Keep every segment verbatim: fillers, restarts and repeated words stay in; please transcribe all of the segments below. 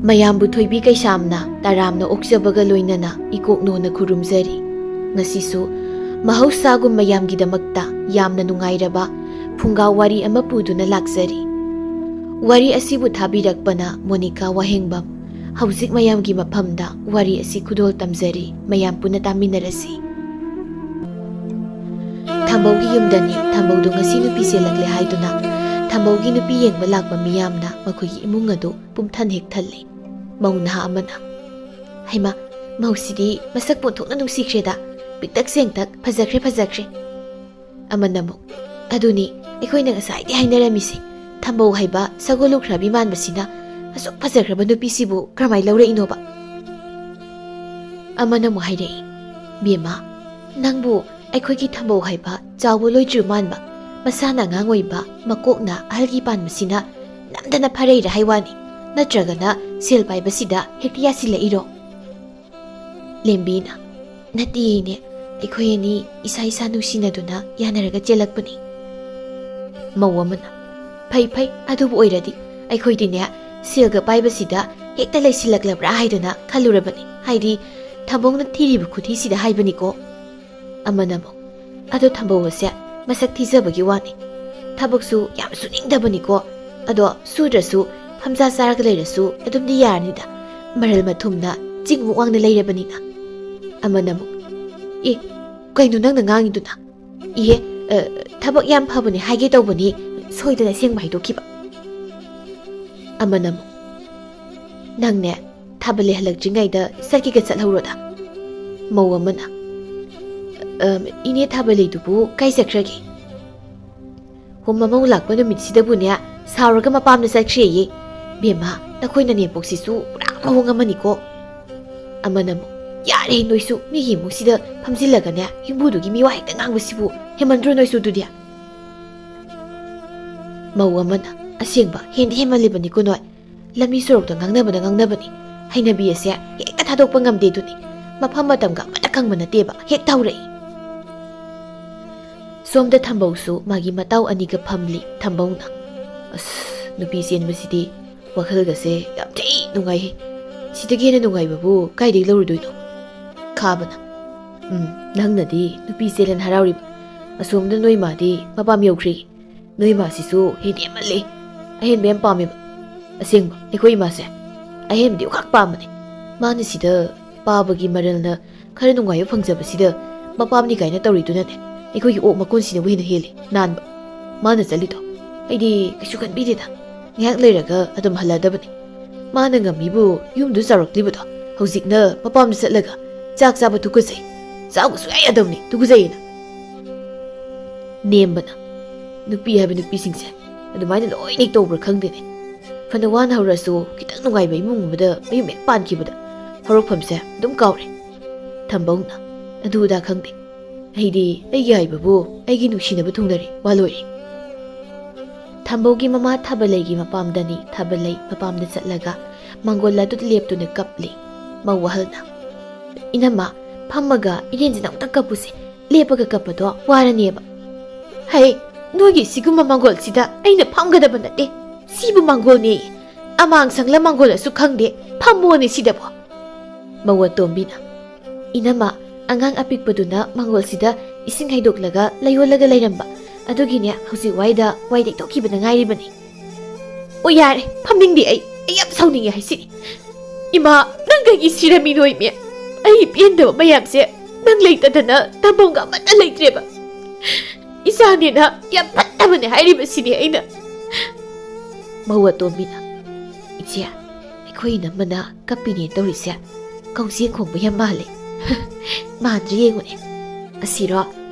ꯃꯌꯥꯝꯕꯨ ꯊꯣꯏꯕꯤ ꯀꯩꯁꯥꯝꯅ ꯇꯔꯥꯝꯅ ꯑꯣꯛꯆꯕꯒ ꯂꯣꯏꯅꯅ ꯏꯀꯣꯛꯅꯣꯅ ꯈꯨꯔꯨꯝꯖꯔꯤ꯫ ꯉꯁꯤꯁꯨ ꯃꯍꯧꯁꯥꯒꯨꯝ ꯃꯌꯥꯝꯒꯤꯗꯃꯛꯇ ꯌꯥꯝꯅ ꯅꯨꯡꯉꯥꯏꯔꯕ ꯐꯨꯡꯒꯥ ꯋꯥꯔꯤ ꯑꯃ ꯄꯨꯗꯨꯅ ꯂꯥꯛꯆꯔꯤ꯫ ꯋꯥꯔꯤ ꯑꯁꯤꯕꯨ ꯊꯥꯕꯤꯔꯛꯄꯅ ꯃꯣꯅꯤꯀꯥ ꯋꯥꯍꯦꯡꯕꯝ꯫ ꯍꯧꯖꯤꯛ ꯃꯌꯥꯝꯒꯤ ꯃꯐꯝꯗ ꯋꯥꯔꯤ ꯑꯁꯤ ꯈꯨꯗꯣꯜ ꯇꯝꯖꯔꯤ, ꯃꯌꯥꯝ ꯄꯨꯟꯅ ꯇꯥꯃꯤꯟꯅꯔꯁꯤ꯫ ꯊꯝꯕꯧꯒꯤ ꯌꯨꯝꯗꯅꯤ꯫ ꯊꯝꯕꯧꯗꯨ ꯉꯁꯤ ꯅꯨꯄꯤ ꯆꯦꯜꯂꯛꯂꯦ ꯍꯥꯏꯗꯨꯅ ꯊꯝꯕꯧꯒꯤ ꯅꯨꯄꯤ ꯌꯦꯡꯕ ꯂꯥꯛꯄ ꯃꯤꯌꯥꯝꯅ ꯃꯈꯣꯏꯒꯤ ꯏꯃꯨꯡ ꯑꯗꯨ ꯄꯨꯝꯊꯟ ꯍꯦꯛ ꯊꯜꯂꯤ꯫ ꯃꯧ ꯅꯍꯥ ꯑꯃꯅ, "ꯍꯩꯃꯥ, ꯃꯧꯁꯤꯗꯤ ꯃꯁꯛ ꯄꯣꯟꯊꯣꯛꯅ ꯅꯨꯡꯁꯤꯈ꯭ꯔꯦꯗ, ꯄꯤꯛꯇꯛ ꯆꯦꯡꯇꯛ, ꯐꯖꯈ꯭ꯔꯦ, ꯐꯖꯈ꯭ꯔꯦ"꯫ ꯑꯃꯅ ꯑꯃꯨꯛ, "ꯑꯗꯨꯅꯤ, ꯑꯩꯈꯣꯏꯅ ꯉꯁꯥꯏꯗꯤ ꯍꯥꯏꯅꯔꯝꯃꯤꯁꯦ, ꯊꯝꯕꯧ ꯍꯥꯏꯕ ꯁꯒꯣꯜ ꯂꯨꯈ꯭ꯔꯕꯤ ꯃꯥꯟꯕꯁꯤꯅ ꯑꯁꯨꯛ ꯐꯖꯈ꯭ꯔꯕ ꯅꯨꯄꯤꯁꯤꯕꯨ ꯀꯔꯝꯍꯥꯏ ꯂꯧꯔꯛꯏꯅꯣꯕ?" ꯑꯃꯅ ꯑꯃꯨꯛ ꯍꯥꯏꯔꯛꯏ, "ꯕꯦꯝꯃ, ꯅꯪꯕꯨ ꯑꯩꯈꯣꯏꯒꯤ ꯊꯝꯕꯧ ꯍꯥꯏꯕ ꯆꯥꯎꯕ ꯂꯣꯏꯗ꯭ꯔꯤꯕ ꯃꯥꯟꯕ, ꯃꯁꯥꯅ ꯑꯉꯥꯡ ꯑꯣꯏꯕ, ꯃꯀꯣꯛꯅ ꯑꯍꯜꯒꯤ ꯄꯥꯟꯕꯁꯤꯅ ꯅꯝꯗꯅ ꯐꯥꯔꯩꯔꯥ ꯍꯥꯏ ꯋꯥꯅꯤ, ꯅꯠꯇ꯭ꯔꯒꯅ ꯁꯦꯜ ꯄꯥꯏꯕꯁꯤꯗ ꯍꯦꯛꯇ ꯌꯥꯁꯤꯜꯂꯛꯏꯔꯣ?" ꯂꯦꯝꯕꯤꯅ, "ꯅꯠꯇꯦ ꯏꯅꯦ, ꯑꯩꯈꯣꯏ ꯑꯅꯤ ꯏꯁꯥ ꯏꯁꯥ ꯅꯨꯡꯁꯤꯅꯗꯨꯅ ꯌꯥꯅꯔꯒ ꯆꯦꯜꯂꯛꯄꯅꯤ"꯫ ꯃꯧ ꯑꯃꯅ, "ꯐꯩ ꯐꯩ, ꯑꯗꯨꯕꯨ ꯑꯣꯏꯔꯗꯤ꯫ ꯑꯩꯈꯣꯏꯗꯤꯅꯦ, ꯁꯦꯜꯒ ꯄꯥꯏꯕꯁꯤꯗ ꯍꯦꯛꯇ ꯂꯩꯁꯤꯜꯂꯛꯂꯕ꯭ꯔꯥ ꯍꯥꯏꯗꯅ ꯈꯜꯂꯨꯔꯕꯅꯤ, ꯍꯥꯏꯗꯤ ꯊꯝꯕꯧꯅ ꯊꯤꯔꯤꯕ ꯈꯨꯊꯤꯁꯤꯗ ꯍꯥꯏꯕꯅꯤꯀꯣ"꯫ ꯑꯃꯅ ꯑꯃꯨꯛ, "ꯑꯗꯣ ꯊꯝꯕꯧ ꯑꯁꯦ ꯃꯁꯛ ꯊꯤꯖꯕꯒꯤ ꯋꯥꯅꯤ, ꯊꯕꯛꯁꯨ ꯌꯥꯝ ꯁꯨꯅꯤꯡꯗꯕꯅꯤꯀꯣ꯫ ꯑꯗꯣ ꯁꯨꯗ꯭ꯔꯁꯨ, ꯐꯝꯖꯥ ꯆꯥꯔꯒ ꯂꯩꯔꯁꯨ ꯑꯗꯨꯝꯗꯤ ꯌꯥꯔꯅꯤꯗ, ꯃꯔꯜ ꯃꯊꯨꯝꯅ ꯆꯤꯡꯃꯨꯛ ꯋꯥꯡꯅ ꯂꯩꯔꯕꯅꯤꯅ"꯫ ꯑꯃꯅ ꯑꯃꯨꯛ, "ꯑꯦ, ꯀꯩꯅꯣ ꯅꯪꯅ ꯉꯥꯡꯉꯤꯗꯨꯅ?" "ꯏꯍꯦ, ꯑ, ꯊꯕꯛ ꯌꯥꯝ ꯐꯕꯅꯤ ꯍꯥꯏꯒꯦ ꯇꯧꯕꯅꯤ, ꯁꯣꯏꯗꯅ ꯑꯁꯦꯡꯕ ꯍꯥꯏꯗꯣꯛꯈꯤꯕ"꯫ ꯑꯃꯅ ꯑꯃꯨꯛ, "ꯅꯪꯅꯦ, ꯊꯥꯕꯜ ꯂꯩꯍꯜꯂꯛꯇ꯭ꯔꯤꯉꯩꯗ ꯆꯠꯀꯦꯒ ꯆꯠꯍꯧꯔꯣꯗ"꯫ ꯃꯧ ꯑꯃꯅ, "ꯑ, ꯏꯅꯦ ꯊꯥꯕꯜ ꯂꯩꯗꯨꯕꯨ ꯀꯥꯏ ꯆꯠꯈ꯭ꯔꯒꯦ?" "ꯍꯣ, ꯃꯃꯧ ꯂꯥꯛꯄ ꯅꯨꯃꯤꯠꯁꯤꯗꯕꯨꯅꯦ, ꯁꯥꯎꯔꯒ ꯃꯄꯥꯝꯗ ꯆꯠꯈ꯭ꯔꯦꯌꯦ꯫ ꯕꯦꯝꯃ, ꯅꯈꯣꯏ ꯅꯅꯦꯝꯄꯣꯛꯁꯤꯁꯨ ꯄꯨꯔꯥ ꯃꯑꯣꯡ ꯑꯃꯅꯤꯀꯣ"꯫ ꯑꯃꯅ ꯑꯃꯨꯛ, "ꯌꯥꯔꯦ ꯅꯣꯏꯁꯨ, ꯃꯤꯒꯤ ꯏꯃꯨꯡꯁꯤꯗ ꯐꯝꯖꯤꯜꯂꯒꯅꯦ, ꯌꯨꯝꯕꯨꯗꯨꯒꯤ ꯃꯤꯋꯥ ꯍꯦꯛꯇ ꯉꯥꯡꯕꯁꯤꯕꯨ ꯍꯦꯟꯃꯟꯗ꯭ꯔꯣ ꯅꯣꯏꯁꯨ ꯑꯗꯨꯗꯤ?" ꯃꯧ ꯑꯃꯅ, "ꯑꯁꯦꯡꯕ, ꯍꯦꯟꯗꯤ ꯍꯦꯟꯃꯜꯂꯤꯕꯅꯤꯀꯣ ꯅꯣꯏ꯫ ꯂꯝꯕꯤ ꯁꯣꯔꯣꯛꯇ ꯉꯥꯡꯅꯕꯅ ꯉꯥꯡꯅꯕꯅꯤ꯫ ꯍꯩꯅꯕꯤ ꯑꯁꯦ ꯍꯦꯛꯇ ꯊꯥꯗꯣꯛꯄ ꯉꯝꯗꯦ ꯑꯗꯨꯅꯤ꯫ ꯃꯐꯝ ꯃꯇꯝꯒ ꯑꯃꯠꯇ ꯈꯪꯕ ꯅꯠꯇꯦꯕ, ꯍꯦꯛꯇ ꯍꯧꯔꯛꯏ"꯫ ꯁꯣꯝꯗ ꯊꯝꯕꯧꯁꯨ ꯃꯥꯒꯤ ꯃꯇꯥꯎ ꯑꯅꯤꯒ ꯐꯝꯂꯤ꯫ ꯊꯝꯕꯧꯅ, "ꯑꯁ, ꯅꯨꯄꯤ ꯆꯦꯟꯕꯁꯤꯗꯤ ꯋꯥꯈꯜꯒꯁꯦ ꯌꯥꯝ ꯊꯤ ꯅꯨꯡꯉꯥꯏꯍꯦ꯫ ꯁꯤꯗꯒꯤ ꯍꯦꯟꯅ ꯅꯨꯡꯉꯥꯏꯕꯕꯨ ꯀꯥꯏꯗꯒꯤ ꯂꯧꯔꯨꯗꯣꯏꯅꯣ? ꯈꯥꯕꯅ, "ꯎꯝ, ꯅꯪꯅꯗꯤ ꯅꯨꯄꯤ ꯆꯦꯜꯂꯦꯅ ꯍꯔꯥꯎꯔꯤꯕ, ꯑꯁꯣꯝꯗ ꯅꯣꯏ ꯃꯥꯗꯤ ꯃꯄꯥꯝ ꯌꯧꯈ꯭ꯔꯦ꯫ ꯅꯣꯏ ꯃꯥꯁꯤꯁꯨ ꯍꯦꯟꯗꯤ ꯍꯦꯟꯃꯜꯂꯦ꯫ ꯑꯍꯦꯟꯕ ꯌꯥꯝ ꯄꯥꯝꯃꯦꯕ꯫ ꯑꯁꯦꯡꯕ, ꯑꯩꯈꯣꯏ ꯏꯃꯥꯁꯦ ꯑꯍꯦꯟꯕꯗꯤ ꯈꯛ ꯄꯥꯝꯕꯅꯦ꯫ ꯃꯥꯅ ꯁꯤꯗ ꯄꯥꯕꯒꯤ ꯃꯔꯜꯅ ꯈꯔ ꯅꯨꯡꯉꯥꯏꯕ ꯐꯪꯖꯕꯁꯤꯗ ꯃꯄꯥꯝꯅꯤ ꯀꯥꯏꯅ ꯇꯧꯔꯤꯗꯨꯅꯅꯦ, ꯑꯩꯈꯣꯏꯒꯤ ꯑꯣꯛ ꯃꯀꯣꯟꯁꯤꯅꯕꯨ ꯍꯦꯟꯅ ꯍꯦꯜꯂꯤ ꯅꯥꯟꯕ꯫ ꯃꯥꯅ ꯆꯠꯂꯤꯗꯣ ꯑꯩꯗꯤ ꯀꯩꯁꯨ ꯈꯟꯕꯤꯗꯦꯗ꯫ ꯉꯥꯏꯍꯥꯛ ꯂꯩꯔꯒ ꯑꯗꯨꯝ ꯍꯜꯂꯗꯕꯅꯤ꯫ ꯃꯥꯅ ꯉꯝꯃꯤꯕꯨ ꯌꯨꯝꯗꯨ ꯆꯥꯎꯔꯛꯂꯤꯕꯗꯣ꯫ ꯍꯧꯖꯤꯛꯅ ꯃꯄꯥꯝꯗ ꯆꯠꯂꯒ ꯆꯥꯛ ꯆꯥꯕ ꯇꯨꯀꯠꯆꯩ, ꯆꯥꯎꯕ ꯁꯨꯡꯌꯥ ꯌꯥꯗꯕꯅꯤ, ꯇꯨꯀꯠꯆꯩꯌꯦꯅ ꯅꯦꯝꯕꯅ꯫ ꯅꯨꯄꯤ ꯍꯥꯏꯕ ꯅꯨꯄꯤꯁꯤꯡꯁꯦ ꯑꯗꯨꯃꯥꯏꯅ ꯂꯣꯏꯅ ꯇꯧꯕ꯭ꯔꯥ ꯈꯪꯗꯦꯅꯦ꯫ ꯐꯅ ꯋꯥꯅ ꯍꯧꯔꯁꯨ ꯈꯤꯇꯪ ꯅꯨꯡꯉꯥꯏꯕ ꯏꯃꯨꯡ ꯑꯃꯗ ꯃꯌꯨꯝ ꯍꯦꯛ ꯄꯥꯟꯈꯤꯕꯗ ꯍꯧꯔꯛꯐꯝꯁꯦ ꯑꯗꯨꯝ ꯀꯥꯎꯔꯦ꯫ ꯊꯝꯕꯧꯅ, "ꯑꯗꯨ ꯑꯗꯥ ꯈꯪꯗꯦ꯫ ꯑꯩꯗꯤ ꯑꯩꯒꯤ ꯍꯥꯏꯕꯕꯨ ꯑꯩꯒꯤ ꯅꯨꯡꯁꯤꯅꯕ ꯊꯨꯡꯅꯔꯦ, ꯋꯥ ꯂꯣꯏꯔꯦ"꯫ ꯊꯝꯕꯧꯒꯤ ꯃꯃꯥ ꯊꯥꯕꯂꯩꯒꯤ ꯃꯄꯥꯝꯗꯅꯤ꯫ ꯊꯥꯕꯂꯩ ꯃꯄꯥꯝꯗ ꯆꯠꯂꯒ ꯃꯥꯡꯒꯣꯜ ꯑꯗꯨꯗ ꯂꯦꯞꯇꯨꯅ ꯀꯞꯂꯤ꯫ ꯃꯧ ꯑꯍꯜꯅ, "ꯏꯅꯝꯃ, ꯐꯝꯃꯒ ꯏꯔꯦꯟꯁꯤꯅ ꯑꯃꯨꯛꯇ ꯀꯞꯄꯨꯁꯦ꯫ ꯂꯦꯞꯄꯒ ꯀꯞꯄꯗꯣ ꯋꯥꯔꯅꯦꯕ"꯫ "ꯍꯩ, ꯅꯣꯏꯒꯤ ꯁꯤꯒꯨꯝꯕ ꯃꯥꯡꯒꯣꯜꯁꯤꯗ ꯑꯩꯅ ꯐꯝꯒꯗꯕ ꯅꯠꯇꯦ꯫ ꯁꯤꯕꯨ ꯃꯥꯡꯒꯣꯜꯅꯦ꯫ ꯑꯃꯥꯡ ꯁꯪꯂ ꯃꯥꯡꯒꯣꯜ ꯑꯁꯨ ꯈꯪꯗꯦ꯫ ꯐꯝꯃꯣꯅꯦ ꯁꯤꯗꯕꯣ"꯫ ꯃꯧ ꯑꯇꯣꯝꯕꯤꯅ, "ꯏꯅꯝꯃ, ꯑꯉꯥꯡ ꯑꯄꯤꯛꯄꯗꯨꯅ ꯃꯥꯡꯒꯣꯜꯁꯤꯗ ꯏꯁꯤꯡ ꯍꯩꯗꯣꯛꯂꯒ ꯂꯩꯌꯣꯜꯂꯒ ꯂꯩꯔꯝꯕ꯫ ꯑꯗꯨꯒꯤꯅꯦ ꯍꯧꯖꯤꯛ ꯋꯥꯏꯗ ꯋꯥꯏ ꯇꯩꯊꯣꯛꯈꯤꯕꯗ ꯉꯥꯏꯔꯤꯕꯅꯤ"꯫ "ꯑꯣ ꯌꯥꯔꯦ, ꯐꯝꯅꯤꯡꯗꯦ ꯑꯩ꯫ ꯑꯩ ꯌꯥꯝ ꯁꯥꯎꯅꯤꯡꯉꯦ ꯍꯥꯏꯁꯤꯅꯤ꯫ ꯏꯃꯥ, ꯅꯪ ꯀꯩꯒꯤ ꯁꯤꯔꯝꯃꯤꯅꯣ ꯏꯃꯦ? ꯑꯩ ꯄꯦꯟꯗꯕ ꯃꯌꯥꯝꯁꯦ ꯅꯪ ꯂꯩꯇꯗꯅ ꯇꯝꯐꯝꯒ ꯑꯃꯠꯇ ꯂꯩꯇ꯭ꯔꯦꯕ꯫ ꯏꯆꯥꯅꯦꯅ ꯌꯥꯝ ꯐꯠꯇꯕꯅꯦ ꯍꯥꯏꯔꯤꯕꯁꯤꯅꯤ ꯑꯩꯅ"꯫ ꯃꯧ ꯑꯇꯣꯝꯕꯤꯅ, "ꯏꯆꯦ, ꯑꯩꯈꯣꯏ ꯏꯅꯝꯃꯅ ꯀꯞꯄꯤꯅꯦ ꯇꯧꯔꯤꯁꯦ ꯀꯧꯖꯦꯡ ꯈꯣꯡꯕ ꯌꯥꯝ ꯃꯥꯜꯂꯦ"꯫ "ꯃꯥꯟꯗ꯭ꯔꯤ ꯌꯦꯡꯉꯨꯅꯦ꯫ ꯑꯁꯤꯔꯣ?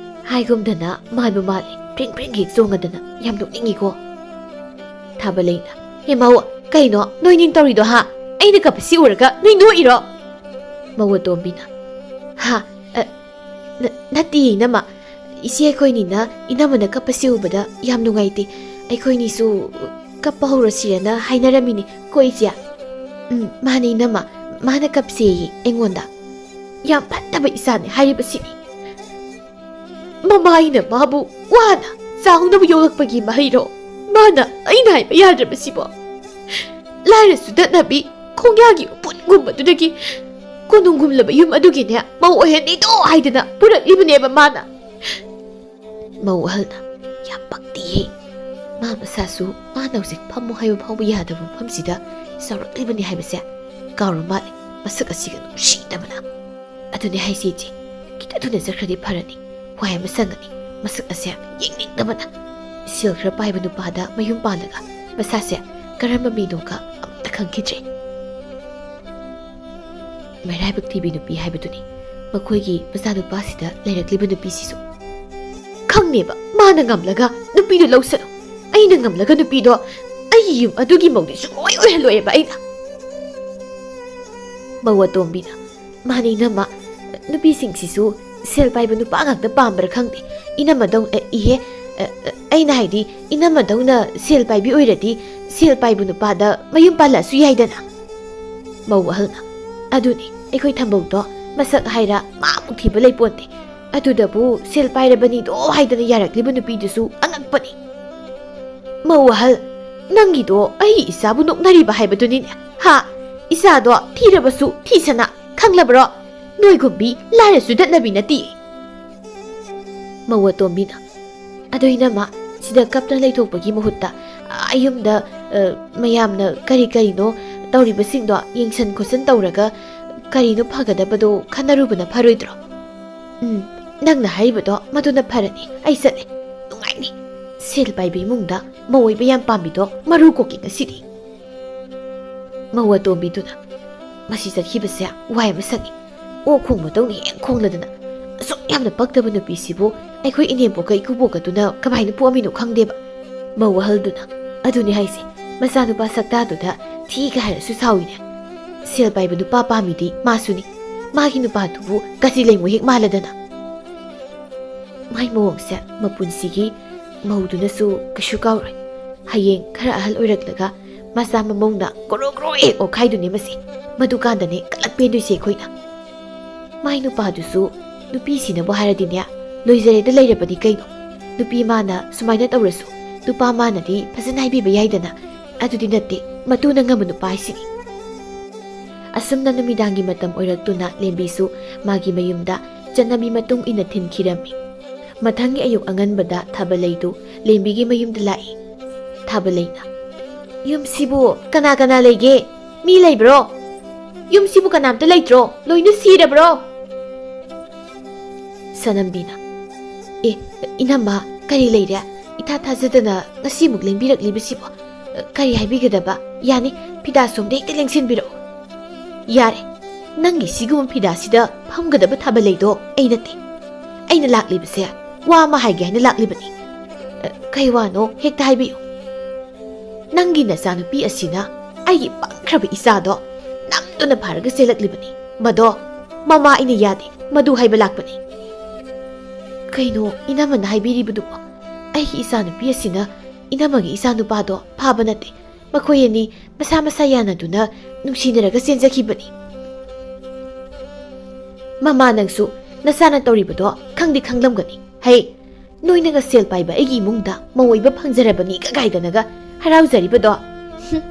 ꯍꯥꯏꯒꯨꯝꯗꯅ ꯃꯥꯟꯕ ꯃꯥꯜꯂꯦ꯫ ꯄ꯭ꯔꯤꯡ ꯄ꯭ꯔꯤꯡ ꯍꯦꯛ ꯆꯣꯡꯉꯗꯅ ꯌꯥꯝ ꯅꯣꯛꯅꯤꯡꯉꯤꯀꯣ"꯫ ꯊꯥꯕꯂꯩꯅ, "ꯍꯦ ꯃꯧ, ꯀꯩꯅꯣ ꯅꯣꯏꯅꯤꯅ ꯇꯧꯔꯤꯗꯣ ꯍꯥ? ꯑꯩꯅ ꯀꯞꯄꯁꯤ ꯎꯔꯒ ꯅꯣꯏ ꯅꯣꯛꯏꯔꯣ?" ꯃꯧ ꯑꯇꯣꯝꯕꯤꯅ, "ꯍꯥ? ꯑ, ꯅ-, ꯅꯠꯇꯤꯌꯦ ꯏꯅꯝꯃ꯫ ꯏꯆꯦ ꯑꯩꯈꯣꯏꯅꯤꯅ ꯏꯅꯝꯃꯅ ꯀꯞꯄꯁꯤ ꯎꯕꯗ ꯌꯥꯝ ꯅꯨꯡꯉꯥꯏꯇꯦ꯫ ꯑꯩꯈꯣꯏꯅꯤꯁꯨ ꯀꯞꯄ ꯍꯧꯔꯁꯤꯔꯅ ꯍꯥꯏꯅꯔꯝꯃꯤꯅꯤ ꯀꯣ ꯏꯆꯦ?" "ꯎꯝ, ꯃꯥꯅꯦ ꯏꯅꯝꯃ, ꯃꯥꯅ ꯀꯞꯁꯦꯌꯦ ꯑꯩꯉꯣꯟꯗ"꯫ "ꯌꯥꯝ ꯐꯠꯇꯕ ꯏꯆꯥꯅꯦ ꯍꯥꯏꯔꯤꯕꯁꯤꯅꯤ꯫ ꯃꯃꯥ ꯑꯩꯅ ꯃꯥꯕꯨ ꯋꯥꯅ ꯆꯥꯎꯅꯕ ꯌꯣꯛꯂꯛꯄꯒꯤ ꯃꯍꯩꯔꯣ ꯃꯥꯅ ꯑꯩꯅ ꯍꯥꯏꯕ ꯌꯥꯗ꯭ꯔꯕꯁꯤꯕꯣ? ꯂꯥꯏꯔ ꯆꯨꯗꯠꯅꯕꯤ ꯈꯣꯡꯌꯥꯒꯤ ꯎꯄꯨꯟꯒꯨꯝꯕꯗꯨꯗꯒꯤ ꯀꯣꯅꯨꯡꯒꯨꯝꯂꯕ ꯌꯨꯝ ꯑꯗꯨꯒꯤꯅꯦ ꯃꯧ ꯑꯣꯏꯍꯟꯅꯤꯡꯗꯣ ꯍꯥꯏꯗꯅ ꯄꯨꯔꯛꯂꯤꯕꯅꯦꯕ ꯃꯥꯅ꯫ ꯃꯧ ꯑꯍꯜꯅ, "ꯌꯥꯝ ꯄꯛꯇꯤꯌꯦ꯫ ꯃꯥ ꯃꯁꯥꯁꯨ ꯃꯥꯅ ꯍꯧꯖꯤꯛ ꯐꯝꯃꯨ ꯍꯥꯏꯕ ꯐꯥꯎꯕ ꯌꯥꯗꯕ ꯃꯐꯝꯁꯤꯗ ꯆꯥꯎꯔꯛꯂꯤꯕꯅꯤ ꯍꯥꯏꯕꯁꯦ ꯀꯥꯎꯔ ꯃꯥꯜꯂꯦ꯫ ꯃꯁꯛ ꯑꯁꯤꯒ ꯅꯨꯡꯁꯤꯗꯕꯅ꯫ ꯑꯗꯨꯅꯦ ꯍꯥꯏꯁꯤ ꯏꯆꯦ, ꯈꯤꯇ ꯊꯨꯅ ꯆꯠꯈ꯭ꯔꯗꯤ ꯐꯔꯅꯤ꯫ ꯋꯥꯏ ꯑꯃ ꯁꯪꯉꯅꯤ꯫ ꯃꯁꯛ ꯑꯁꯦ ꯌꯦꯡꯅꯤꯡꯗꯕꯅ꯫ ꯁꯦꯜ ꯈꯔ ꯄꯥꯏꯕ ꯅꯨꯄꯥꯗ ꯃꯌꯨꯝ ꯄꯥꯜꯂꯒ ꯃꯁꯥꯁꯦ ꯀꯔꯝꯕ ꯃꯤꯅꯣꯒ ꯑꯃꯠꯇ ꯈꯪꯈꯤꯗ꯭ꯔꯦ꯫" ꯃꯩꯔꯥꯏꯕꯛ ꯊꯤꯕꯤ ꯅꯨꯄꯤ ꯍꯥꯏꯕꯗꯨꯅꯤ ꯃꯈꯣꯏꯒꯤ ꯃꯆꯥꯅꯨꯄꯥꯁꯤꯗ ꯂꯩꯔꯛꯂꯤꯕ ꯅꯨꯄꯤꯁꯤꯁꯨ꯫ ꯈꯪꯅꯦꯕ, ꯃꯥꯅ ꯉꯝꯂꯒ ꯅꯨꯄꯤꯗꯨ ꯂꯧꯁꯅꯨ꯫ ꯑꯩꯅ ꯉꯝꯂꯒ ꯅꯨꯄꯤꯗꯣ ꯑꯩꯒꯤ ꯌꯨꯝ ꯑꯗꯨꯒꯤ ꯃꯧꯗꯤ ꯁꯨꯡꯑꯣꯏ ꯑꯣꯏꯍꯜꯂꯣꯏꯑꯕ ꯑꯩꯅ꯫ ꯃꯧ ꯑꯇꯣꯝꯕꯤꯅ, "ꯃꯥꯅꯤ ꯏꯅꯝꯃ, ꯅꯨꯄꯤꯁꯤꯡꯁꯤꯁꯨ ꯁꯦꯜ ꯄꯥꯏꯕ ꯅꯨꯄꯥ ꯉꯥꯛꯇ ꯄꯥꯝꯕ꯭ꯔꯥ ꯈꯪꯗꯦ꯫ ꯏꯅꯝꯃꯗꯧ-, ꯑꯦ, ꯏꯍꯦ, ꯑꯦ, ꯑꯦ, ꯑꯩꯅ ꯍꯥꯏꯗꯤ ꯏꯅꯝꯃꯗꯧꯅ ꯁꯦꯜ ꯄꯥꯏꯕꯤ ꯑꯣꯏꯔꯗꯤ ꯁꯦꯜ ꯄꯥꯏꯕ ꯅꯨꯄꯥꯗ ꯃꯌꯨꯝ ꯄꯥꯜꯂꯛꯑꯁꯨ ꯌꯥꯏꯗꯅ꯫" ꯃꯧ ꯑꯍꯜꯅ, "ꯑꯗꯨꯅꯤ, ꯑꯩꯈꯣꯏ ꯊꯝꯕꯧꯗꯣ ꯃꯁꯛ ꯍꯥꯏꯔ ꯃꯥꯃꯨꯛ ꯊꯤꯕ ꯂꯩꯄꯣꯟꯇꯦ꯫ ꯑꯗꯨꯗꯕꯨ ꯁꯦꯜ ꯄꯥꯏꯔꯕꯅꯤꯗꯣ ꯍꯥꯏꯗꯅ ꯌꯥꯔꯛꯂꯤꯕ ꯅꯨꯄꯤꯗꯨꯁꯨ ꯑꯉꯛꯄꯅꯤ꯫" ꯃꯧ ꯑꯍꯜ, "ꯅꯪꯒꯤꯗꯣ ꯑꯩ ꯏꯆꯥꯕꯨ ꯅꯣꯛꯅꯔꯤꯕ ꯍꯥꯏꯕꯗꯨꯅꯤꯅꯦ꯫ ꯍꯥ? ꯏꯆꯥꯗꯣ ꯊꯤꯔꯕꯁꯨ ꯊꯤꯁꯅ, ꯈꯪꯂꯕ꯭ꯔꯣ? ꯅꯣꯏꯒꯨꯝꯕꯤ ꯂꯥꯏꯔ ꯆꯨꯗꯠꯅꯕꯤ ꯅꯠꯇꯦ꯫" ꯃꯧ ꯑꯇꯣꯝꯕꯤꯅ, "ꯑꯗꯣ ꯏꯅꯝꯃ, ꯁꯤꯗ ꯀꯞꯇꯅ ꯂꯩꯊꯣꯛꯄꯒꯤ ꯃꯍꯨꯠꯇ ꯑꯥ ꯌꯨꯝꯗ, ꯑ, ꯃꯌꯥꯝꯅ ꯀꯔꯤ ꯀꯔꯤꯅꯣ ꯇꯧꯔꯤꯕꯁꯤꯡꯗꯣ ꯌꯦꯡꯁꯟ ꯈꯣꯠꯁꯟ ꯇꯧꯔꯒ ꯀꯔꯤꯅꯣ ꯐꯒꯗꯕꯗꯣ ꯈꯟꯅꯔꯨꯕꯅ ꯐꯔꯣꯏꯗ꯭ꯔꯣ?" "ꯎꯝ, ꯅꯪꯅ ꯍꯥꯏꯔꯤꯕꯗꯣ ꯃꯗꯨꯅ ꯐꯔꯅꯤ꯫ ꯑꯩ ꯆꯠꯂꯦ꯫ ꯅꯨꯡꯉꯥꯏꯅꯤ꯫ ꯁꯦꯜ ꯄꯥꯏꯕ ꯏꯃꯨꯡꯗ ꯃꯧ ꯑꯣꯏꯕ ꯌꯥꯝ ꯄꯥꯝꯕꯤꯗꯣ ꯃꯔꯨ ꯀꯣꯛꯀꯦ ꯉꯁꯤꯗꯤ꯫" ꯃꯧ ꯑꯇꯣꯝꯕꯤꯗꯨꯅ, "ꯃꯁꯤ ꯆꯠꯈꯤꯕꯁꯦ ꯋꯥꯏ ꯑꯃ ꯁꯪꯉꯤ꯫ ꯑꯣꯛ ꯈꯣꯡꯕꯗꯧꯅ ꯍꯦꯛ ꯈꯣꯡꯂꯗꯅ꯫ ꯑꯁꯨꯛ ꯌꯥꯝꯅ ꯄꯛꯇꯕ ꯅꯨꯄꯤꯁꯤꯕꯨ ꯑꯩꯈꯣꯏ ꯏꯅꯦꯝꯕꯣꯛꯀ ꯏꯀꯨꯕꯣꯛꯀꯗꯨꯅ ꯀꯃꯥꯏꯅ ꯄꯣꯛꯑꯝꯃꯤꯅꯣ ꯈꯪꯗꯦꯕ꯫" ꯃꯧ ꯑꯍꯜꯗꯨꯅ, "ꯑꯗꯨꯅꯤ ꯍꯥꯏꯁꯦ, ꯃꯆꯥꯅꯨꯄꯥ ꯁꯛꯇꯥꯗꯨꯗ ꯊꯤꯒ ꯍꯥꯏꯔꯁꯨ ꯁꯥꯎꯏꯅꯦ꯫ ꯁꯦꯜ ꯄꯥꯏꯕ ꯅꯨꯄꯥ ꯄꯥꯝꯃꯤꯗꯤ ꯃꯥꯁꯨꯅꯤ꯫ ꯃꯥꯒꯤ ꯅꯨꯄꯥꯗꯨꯕꯨ ꯀꯥꯆꯤ ꯂꯩꯉꯣꯏ ꯍꯦꯛ ꯃꯥꯜꯂꯗꯅ꯫" ꯃꯥꯏ ꯃꯑꯣꯡꯁꯦ ꯃꯄꯨꯟꯁꯤꯒꯤ ꯃꯧꯗꯨꯅꯁꯨ ꯀꯩꯁꯨ ꯀꯥꯎꯔꯣꯏ꯫ ꯍꯌꯦꯡ ꯈꯔ ꯑꯍꯜ ꯑꯣꯏꯔꯛꯂꯒ ꯃꯆꯥ ꯃꯃꯧꯅ ꯒ꯭ꯔꯣ ꯒ꯭ꯔꯣ ꯍꯦꯛ ꯑꯣꯛꯈꯥꯏꯗꯣꯏꯅꯦ ꯃꯁꯤ꯫ ꯃꯗꯨꯀꯥꯟꯗꯅꯦ ꯀꯂꯛ ꯄꯦꯟꯗꯣꯏꯁꯦ ꯑꯩꯈꯣꯏꯅ꯫ ꯃꯥꯏ ꯅꯨꯄꯥꯗꯨꯁꯨ ꯅꯨꯄꯤꯁꯤꯅꯕꯨ ꯍꯥꯏꯔꯗꯤꯅꯦ, ꯂꯣꯏꯖꯔꯦꯗ ꯂꯩꯔꯕꯅꯤ ꯀꯩꯅꯣ꯫ ꯅꯨꯄꯤ ꯃꯥꯅ ꯁꯨꯃꯥꯏꯅ ꯇꯧꯔꯁꯨ ꯅꯨꯄꯥ ꯃꯥꯅꯗꯤ ꯐꯖꯅ ꯍꯥꯏꯕꯤꯕ ꯌꯥꯏꯗꯅ꯫ ꯑꯗꯨꯗꯤ ꯅꯠꯇꯦ, ꯃꯇꯨꯅ ꯉꯝꯕ ꯅꯨꯄꯥ ꯍꯥꯏꯁꯤꯅꯤ꯫ ꯑꯁꯨꯝꯅ ꯅꯨꯃꯤꯗꯥꯡꯒꯤ ꯃꯇꯝ ꯑꯣꯏꯔꯛꯇꯨꯅ ꯂꯦꯝꯕꯤꯁꯨ ꯃꯥꯒꯤ ꯃꯌꯨꯝꯗ ꯆꯠꯅꯕꯤ ꯃꯇꯨꯡ ꯏꯟꯅ ꯊꯤꯟꯈꯤꯔꯝꯃꯤ꯫ ꯃꯊꯪꯒꯤ ꯑꯌꯨꯛ ꯑꯉꯟꯕꯗ ꯊꯥꯕꯂꯩꯗꯨ ꯂꯦꯝꯕꯤꯒꯤ ꯃꯌꯨꯝꯗ ꯂꯥꯛꯏ꯫ ꯊꯥꯕꯂꯩꯅ, "ꯌꯨꯝꯁꯤꯕꯨ ꯀꯅꯥ ꯀꯅꯥ ꯂꯩꯒꯦ? ꯃꯤ ꯂꯩꯕ꯭ꯔꯣ? ꯌꯨꯝꯁꯤꯕꯨ ꯀꯅꯥꯝꯇ ꯂꯩꯇ꯭ꯔꯣ? ꯂꯣꯏꯅ ꯁꯤꯔꯕ꯭ꯔꯣ?" ꯁꯅꯝꯕꯤꯅ, "ꯑꯦ, ꯏꯅꯝꯃ, ꯀꯔꯤ ꯂꯩꯔꯦ? ꯏꯊꯥ ꯊꯥꯖꯗꯅ ꯉꯁꯤꯃꯨꯛ ꯂꯦꯡꯕꯤꯔꯛꯂꯤꯕꯁꯤꯕꯣ? ꯀꯔꯤ ꯍꯥꯏꯕꯤꯒꯗꯕ? ꯌꯥꯅꯤ, ꯐꯤꯗꯥ ꯁꯣꯝꯗ ꯍꯦꯛꯇ ꯂꯦꯡꯁꯤꯟꯕꯤꯔꯛꯑꯣ꯫" "ꯌꯥꯔꯦ, ꯅꯪꯒꯤ ꯁꯤꯒꯨꯝꯕ ꯐꯤꯗꯥꯁꯤꯗ ꯐꯝꯒꯗꯕ ꯊꯥꯕꯂꯩꯗꯣ ꯑꯩ ꯅꯠꯇꯦ꯫ ꯑꯩꯅ ꯂꯥꯛꯂꯤꯕꯁꯦ ꯋꯥ ꯑꯃ ꯍꯥꯏꯒꯦ ꯍꯥꯏꯅ ꯂꯥꯛꯂꯤꯕꯅꯤ꯫" "ꯀꯩ ꯋꯥꯅꯣ? ꯍꯦꯛꯇ ꯍꯥꯏꯕꯤꯌꯨ꯫" "ꯅꯪꯒꯤ ꯅꯆꯥꯅꯨꯄꯤ ꯑꯁꯤꯅ ꯑꯩꯒꯤ ꯄꯪꯈ꯭ꯔꯕ ꯏꯆꯥꯗꯣ ꯅꯝꯗꯨꯅ ꯐꯥꯔꯒ ꯆꯦꯜꯂꯛꯂꯤꯕꯅꯤ꯫ ꯃꯗꯣ ꯃꯃꯥ ꯑꯩꯅ ꯌꯥꯗꯦ, ꯃꯗꯨ ꯍꯥꯏꯕ ꯂꯥꯛꯄꯅꯤ꯫" "ꯀꯩꯅꯣ ꯏꯅꯝꯃꯅ ꯍꯥꯏꯕꯤꯔꯤꯕꯗꯨꯕꯣ? ꯑꯩꯒꯤ ꯏꯆꯥꯅꯨꯄꯤ ꯑꯁꯤꯅ ꯏꯅꯝꯃꯒꯤ ꯏꯆꯥꯅꯨꯄꯥꯗꯣ ꯐꯥꯕ ꯅꯠꯇꯦ꯫ ꯃꯈꯣꯏ ꯑꯅꯤ ꯃꯁꯥ ꯃꯁꯥ ꯌꯥꯅꯗꯨꯅ ꯅꯨꯡꯁꯤꯅꯔꯒ ꯆꯦꯟꯖꯈꯤꯕꯅꯤ꯫" "ꯃꯃꯥ, ꯅꯪꯁꯨ ꯅꯆꯥꯅ ꯇꯧꯔꯤꯕꯗꯣ ꯈꯪꯗꯤ ꯈꯪꯂꯝꯒꯅꯤ꯫ ꯍꯩ, ꯅꯣꯏꯅꯒ ꯁꯦꯜ ꯄꯥꯏꯕ ꯑꯩꯒꯤ ꯏꯃꯨꯡꯗ ꯃꯧ ꯑꯣꯏꯕ ꯐꯪꯖꯔꯕꯅꯤ ꯀꯒꯥꯏꯗꯅꯒ ꯍꯔꯥꯎꯖꯔꯤꯕꯗꯣ, ꯍꯨꯝ,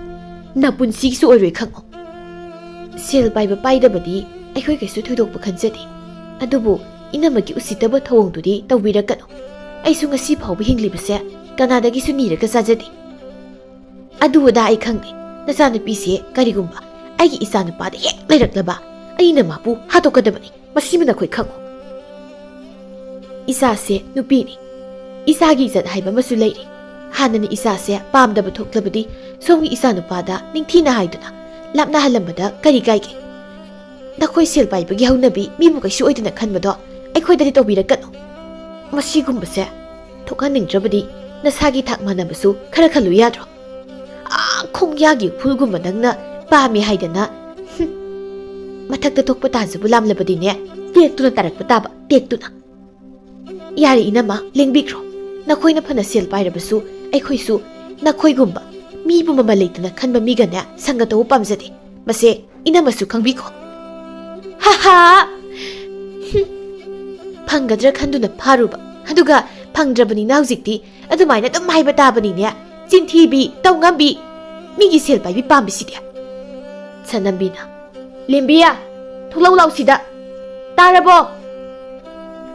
ꯅꯄꯨꯟꯁꯤꯒꯤꯁꯨ ꯑꯣꯏꯔꯣꯏ ꯈꯪꯉꯣ꯫ ꯁꯦꯜ ꯄꯥꯏꯕ ꯄꯥꯏꯗꯕꯗꯤ ꯑꯩꯈꯣꯏ ꯀꯩꯁꯨ ꯊꯣꯏꯗꯣꯛꯄ ꯈꯟꯖꯗꯦ꯫ ꯑꯗꯨꯕꯨ ꯏꯅꯝꯃꯒꯤ ꯎꯁꯤꯠꯇꯕ ꯊꯧꯑꯣꯡꯗꯨꯗꯤ ꯇꯧꯕꯤꯔꯛꯀꯅꯨ꯫ ꯑꯩꯁꯨ ꯉꯁꯤ ꯐꯥꯎꯕ ꯍꯤꯡꯂꯤꯕꯁꯦ ꯀꯅꯥꯗꯒꯤꯁꯨ ꯅꯤꯔꯒ ꯆꯥꯖꯗꯦ꯫ ꯑꯗꯨ ꯑꯗꯥ ꯑꯩ ꯈꯪꯗꯦ꯫ ꯅꯆꯥꯅꯨꯄꯤꯁꯦ ꯀꯔꯤꯒꯨꯝꯕ ꯑꯩꯒꯤ ꯏꯆꯥꯅꯨꯄꯥꯗ ꯍꯦꯛ ꯂꯩꯔꯛꯂꯕ, ꯑꯩꯅ ꯃꯥꯕꯨ ꯍꯥꯠꯇꯣꯛꯀꯗꯕꯅꯤ꯫ ꯃꯁꯤꯃ ꯅꯈꯣꯏ ꯈꯪꯉꯨ꯫" "ꯏꯆꯥꯁꯦ ꯅꯨꯄꯤꯅꯤ꯫ ꯏꯆꯥꯒꯤ ꯏꯖꯠ ꯍꯥꯏꯕ ꯑꯃꯁꯨ ꯂꯩꯔꯤ꯫ ꯍꯥꯟꯅꯅ ꯏꯆꯥꯁꯦ ꯄꯥꯝꯗꯕ ꯊꯣꯛꯂꯕꯗꯤ ꯁꯣꯝꯒꯤ ꯏꯆꯥꯅꯨꯄꯥꯗ ꯅꯤꯡꯊꯤꯅ ꯍꯥꯏꯗꯨꯅ ꯂꯥꯞꯅꯍꯜꯂꯝꯕꯗ ꯀꯔꯤ ꯀꯥꯏꯒꯦ? ꯅꯈꯣꯏ ꯁꯦꯜ ꯄꯥꯏꯕꯒꯤ ꯍꯧꯅꯕꯤ ꯃꯤꯕꯨ ꯀꯩꯁꯨ ꯑꯣꯏꯗꯅ ꯈꯟꯕꯗꯣ ꯑꯩꯈꯣꯏꯗꯗꯤ ꯇꯧꯕꯤꯔꯛꯀꯅꯨ꯫ ꯃꯁꯤꯒꯨꯝꯕꯁꯦ ꯊꯣꯛꯍꯟꯅꯤꯡꯗ꯭ꯔꯕꯗꯤ ꯅꯁꯥꯒꯤ ꯊꯥꯛ ꯃꯥꯟꯅꯕꯁꯨ ꯈꯔ ꯈꯜꯂꯨ ꯌꯥꯗ꯭ꯔꯣ? ꯑꯥ, ꯈꯣꯡꯌꯥꯒꯤ ꯎꯐꯨꯜꯒꯨꯝꯕ ꯅꯪꯅ ꯄꯥꯝꯃꯤ ꯍꯥꯏꯗꯅ, ꯍꯨꯝ, ꯃꯊꯛꯇ ꯊꯣꯛꯄ ꯇꯥꯖꯕꯨ ꯂꯥꯝꯂꯕꯗꯤꯅꯦ, ꯇꯦꯛꯇꯨꯅ ꯇꯥꯔꯛꯄ ꯇꯥꯕ, ꯇꯦꯛꯇꯨꯅ꯫" "ꯌꯥꯔꯦ ꯏꯅꯝꯃ, ꯂꯦꯡꯕꯤꯈ꯭ꯔꯣ꯫ ꯅꯈꯣꯏꯅ ꯐꯅ ꯁꯦꯜ ꯄꯥꯏꯔꯕꯁꯨ ꯑꯩꯈꯣꯏꯁꯨ ꯅꯈꯣꯏꯒꯨꯝꯕ ꯃꯤꯕꯨ ꯃꯃꯜ ꯂꯩꯇꯅ ꯈꯟꯕ ꯃꯤꯒꯅꯦ ꯁꯪꯒ ꯇꯧꯕ ꯄꯥꯝꯖꯗꯦ꯫ ꯃꯁꯦ ꯏꯅꯝꯃꯁꯨ ꯈꯪꯕꯤꯈꯣ꯫" "ꯍꯥ ꯍꯥ! ꯍꯨꯝ꯫ ꯐꯪꯒꯗ꯭ꯔꯥ ꯈꯟꯗꯨꯅ ꯐꯥꯔꯨꯕ, ꯑꯗꯨꯒ ꯐꯪꯗ꯭ꯔꯕꯅꯤꯅ ꯍꯧꯖꯤꯛꯇꯤ ꯑꯗꯨꯃꯥꯏꯅ ꯑꯗꯨꯝ ꯍꯥꯏꯕ ꯇꯥꯕꯅꯤꯅꯦ꯫ ꯆꯤꯟꯊꯤꯕꯤ, ꯇꯧꯉꯝꯕꯤ꯫ ꯃꯤꯒꯤ ꯁꯦꯜ ꯄꯥꯏꯕꯤ ꯄꯥꯝꯕꯤꯁꯤꯗꯤ꯫ ꯁꯅꯝꯕꯤꯅ, "ꯂꯦꯝꯕꯤꯌꯥ, ꯊꯣꯛꯂꯛꯎ ꯂꯥꯎ ꯁꯤꯗ꯫ ꯇꯥꯔꯕꯣ?"